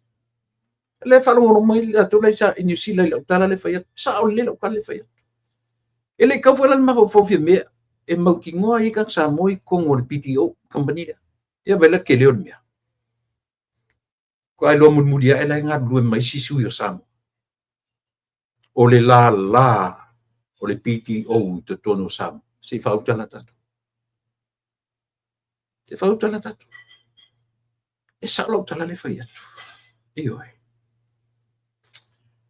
O lea e faalogologo mai latou la i Niu Sila i lau tala lea e fai atu. E sao lelei lau tala lea e fai atu. E le i tau foi la ona mafaufau Fiame e mautinoa e i ai tagata Samoa i totonu o le BDO kamupani lea. Ia vaai la i le tele o le mea. Faatoa iloa mulimuli ae la e galulue ma isi sui o Samoa. O le lala o le BDO i totonu o Samoa. Se i faauta la tatou. Se i faauta la tatou. E sao lau tala lea e fai atu. Ioe.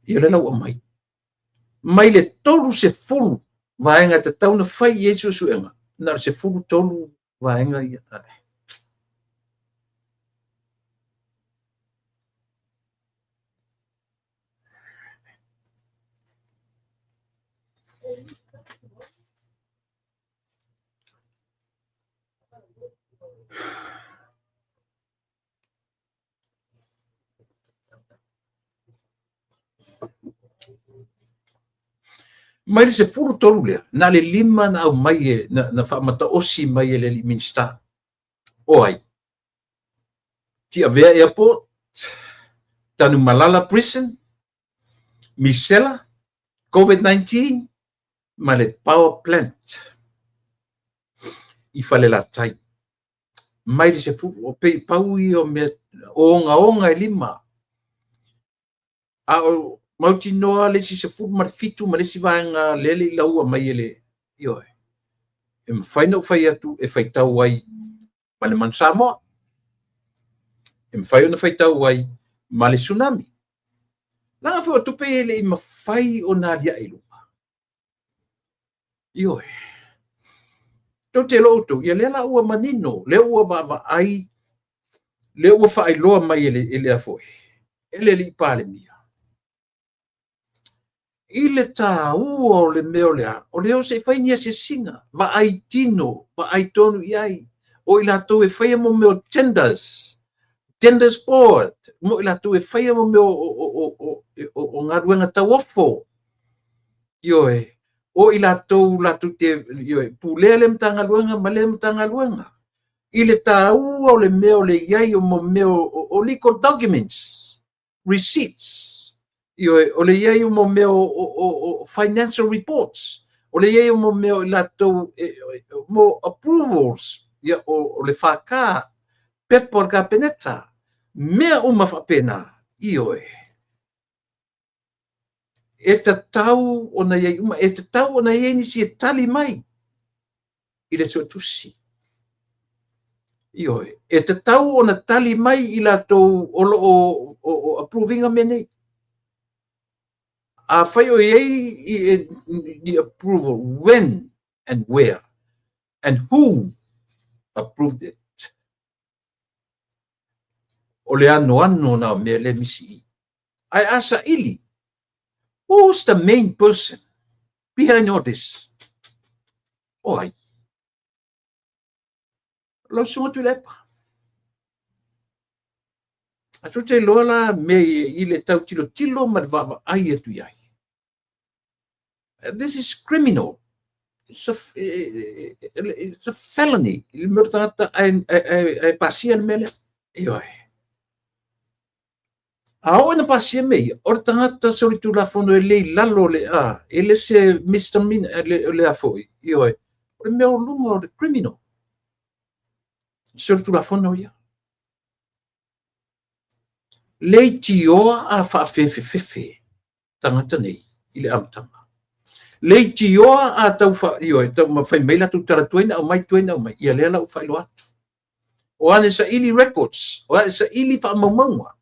Ia lea la ua aumai. Mai le 30 vaega e tatau ona fai i ai suesuega, na o le 13 vaega ia. Mai le 13 lea, na o le 5 na aumai e, na faamataosi mai e le alii Minisita. O ai? Tiavea Airport, Tanumalala Prison, Misela, COVID-19 ma le Power Plant i Falelatai. Mai le 10, o pei pau ia o mea ogaoga e 5. A o mautinoa le isi 17 ma le isi vaega lea le i laua mai e le, ioe, e mafai ona ou fai atu e faitau ai ma le Manu Samoa, e mafai ona faitau ai ma le Tsunami. Leaga foi o tupe ia e le i mafai ona aliae i luga. Ioe. Tou te iloa outou, ia lea la ua manino, lea ua vaavaai, lea ua faailoa mai e le, e le a foi, e le alii Palemia, i le taua o le mea o le a, o le o se i fai ni asiasiga, vaai tino, vaai tonu i ai, o i latou e faia mo mea o tenders, tenders board, mo i latou e faia mo mea o galuega tauofo, ioe, o i latou latou te, ioe, pulea lea Matagaluega ma lea Matagaluega, i le taua o le mea o le i ai o mo mea o legal documents, receipts, ioe, o le i ai o mo mea o financial reports, o le i ai o mo mea o i latou, mo approvals, ia, o le FK, pepa o le Kapeneta, mea uma faapena, ioe. E tatau ona i ai uma, e tatau ona i ai nisi e tali mai i le suetusi. Ioe, e tatau ona tali mai i latou o lo o approve ina mea nei. Afai o i ai ni approval, when and where and who approved it. O le anoano na o mea lea misi i. Ae a saili, who's the main person behind all this? O ai? Lau Susuga Tuilaepa. A tou te iloa la mea i le tau tilotilo ma le vaavaai atu i ai. This is criminal. It's a felony. I le mea o le tagata ae pasia le mea lea. Ioe. A oo ina pasia mea ia, o le tagata solitulafono e le i lalo o le, a, e le se misdemeanor, le, le a foi, ioe, o le mea o luga o le criminal. Solitulafono ia. Leitioa a faafefefefe tagata nei i le amataga. Leitioa a tau fa, ioe, tau ma fai mai latou tala tuai na aumai, tuai na aumai, ia lea la ua faailoa atu. O ane saili records, o ane saili faamaumauga.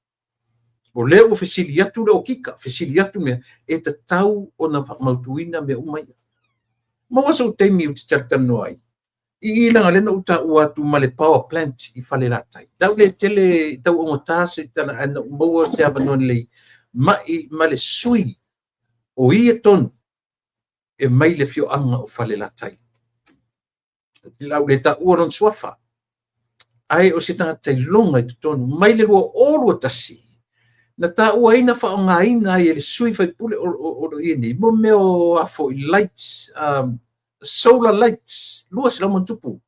O lea ua fesili atu le okika, fesili atu mea, e tatau ona faamautuina mea uma ia. Maua sou taimi ou te talatalanoa ai. I i leaga lea na ou taua atu ma le power plant i Falelatai. Tau le tele tau augata se tala ae na ou maua se avanoa lelei mai ma le sui o ia tonu e mai le afioaga o Falelatai. Lau le taua lona suafa. Ae o se tagata iloga i totonu mai le 2021 na taua ai na faaaogaina ai e le sui faipule o ia nei mo mea o a foi lights, solar lights 200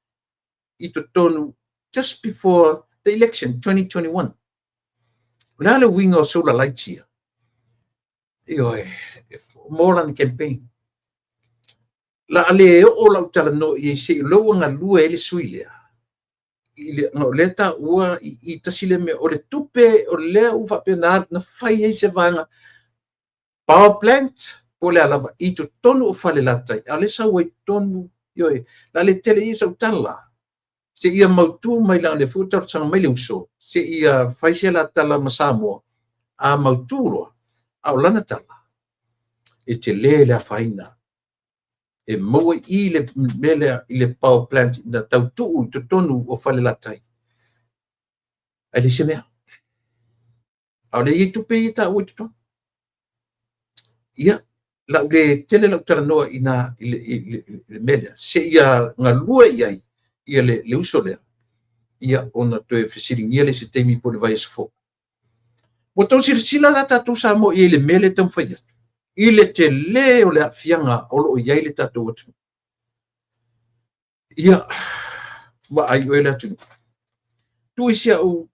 i totonu just before the election 2021. O le a le uiga o solar lights ia? Ioe, mo lana campaign. O le a le oo lau talanoa i ai se i o lea ua galue ai le sui lea, ona o lea e taua i tasi lea mea, o le tupe o lea ua faapena ona fai ai se vaega power plant po o le a lava i totonu o Falelatai, a o lea e sau ai i totonu, ioe, o le a le tele i ai sau tala, seia mautu mai, leaga o lea foi ua talosaga mai le uso, seia fai se la tala ma Samoa, a mautu loa, a o lana tala, e tele le afaina e maua i i le mea lea i le power plant na tau tuu i totonu o Falelatai, ae leai se mea. A o lea e i ai tupe ia e taua i totonu. Ia, lau le tele lau talanoa i le mea lea, seia galue i ai ia le uso lea, ia ona toe fesiligia lea i se taimi po o le vaiaso fou. Ua outou silasila la tatou Samoa i ai i le mea lea e taumafai atu, i le tele o le aafiaga o lo o i ai le tatou atunuu. Ia, vaai oe le atunuu. Tuu isi au,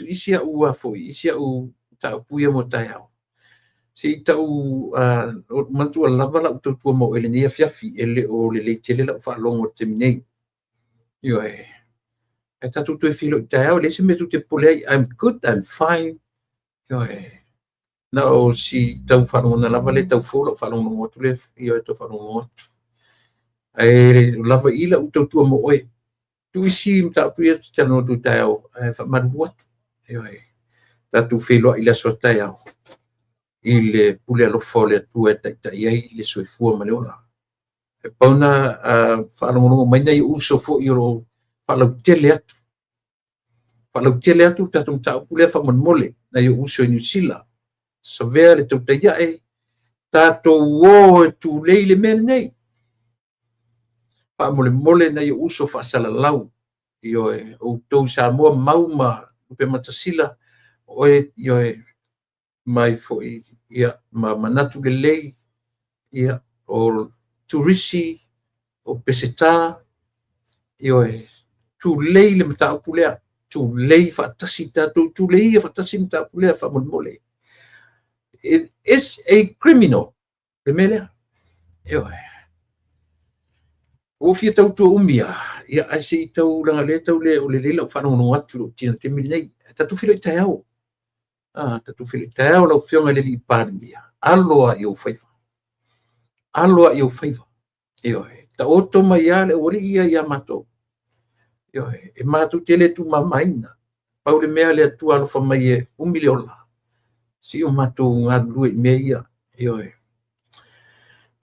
isi au foi, isi au mataupu ia mo taeao. Se i tau manatua lava lau tautua mo oe i lenei afiafi, e le o lelei tele lau faalogo i le taimi nei. Ioe. Ae tatou toe feiloai taeao, e leai se mea tou te popole ai. I'm good, I'm fine. Ioe. Na o si tau faalogona lava lea tau fou lau faalogologo atu lea, ioe, tau faalogologo atu. Ae lava i lau tautua mo oe. Tuu isi mataupu ia ou te talanoa atu ai taeao, ae faamalulu atu. Ioe. Tatou feiloai i le aso a taeao i le pule alofa o le Atua e taitai ai le soifua ma le ola. E pau na faalogologo mai nai ou uso foi o lo o faalautele atu. Faalautele atu le tatou mataupu lea faamolemole nai ou uso i Niu Sila. Savea le tautai ae, tatou o e tulei le mea lenei. Faamolemole nai ou uso faasalalau, ioe, outou i Samoa, Mau ma Lupematasila, oe, ioe, mai foi, ia, ma manatu lelei, ia, o Turisi, o Peseta, ioe, tulei le mataupu lea, tulei faatasi tatou, tulei ia faatasi le mataupu lea faamolemole. It is a criminal, le mea lea. Ioe. Ua ou fia tautua umi lava, ia, ae se i tau, leaga o lea e tau le o lelei lau faalogologo atu i lou tino i le taimi lenei. Tatou feiloai taeao. Tatou feiloai taeao lau Afioga i le Alii Palemia. Alo lava i ou faiva. Alo lava i ou faiva. Ioe. Taoto mai lava le aualii ia ia matou. Ioe. E matou te le tuumamaina. Pau le mea le Atua alofa mai e umi le ola. Se i o matou galulue i mea ia. Ioe.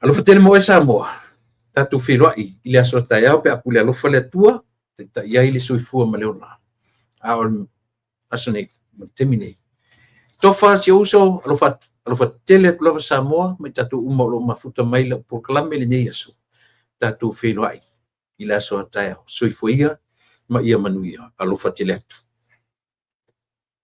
Alofa tele mo oe Samoa. Tatou feiloai i le aso a taeao pe a pule alofa le Atua, taitai ai le soifua ma le ola. A o le aso nei, ma le taimi nei. Tofa si ou uso, alofa atu, alofa tele atu lava Samoa ma i tatou uma o lo o mafuta mai lau polokalame i lenei aso. Tatou feiloai i le aso a taeao. Soifua ia ma ia manuia. Alofa tele atu.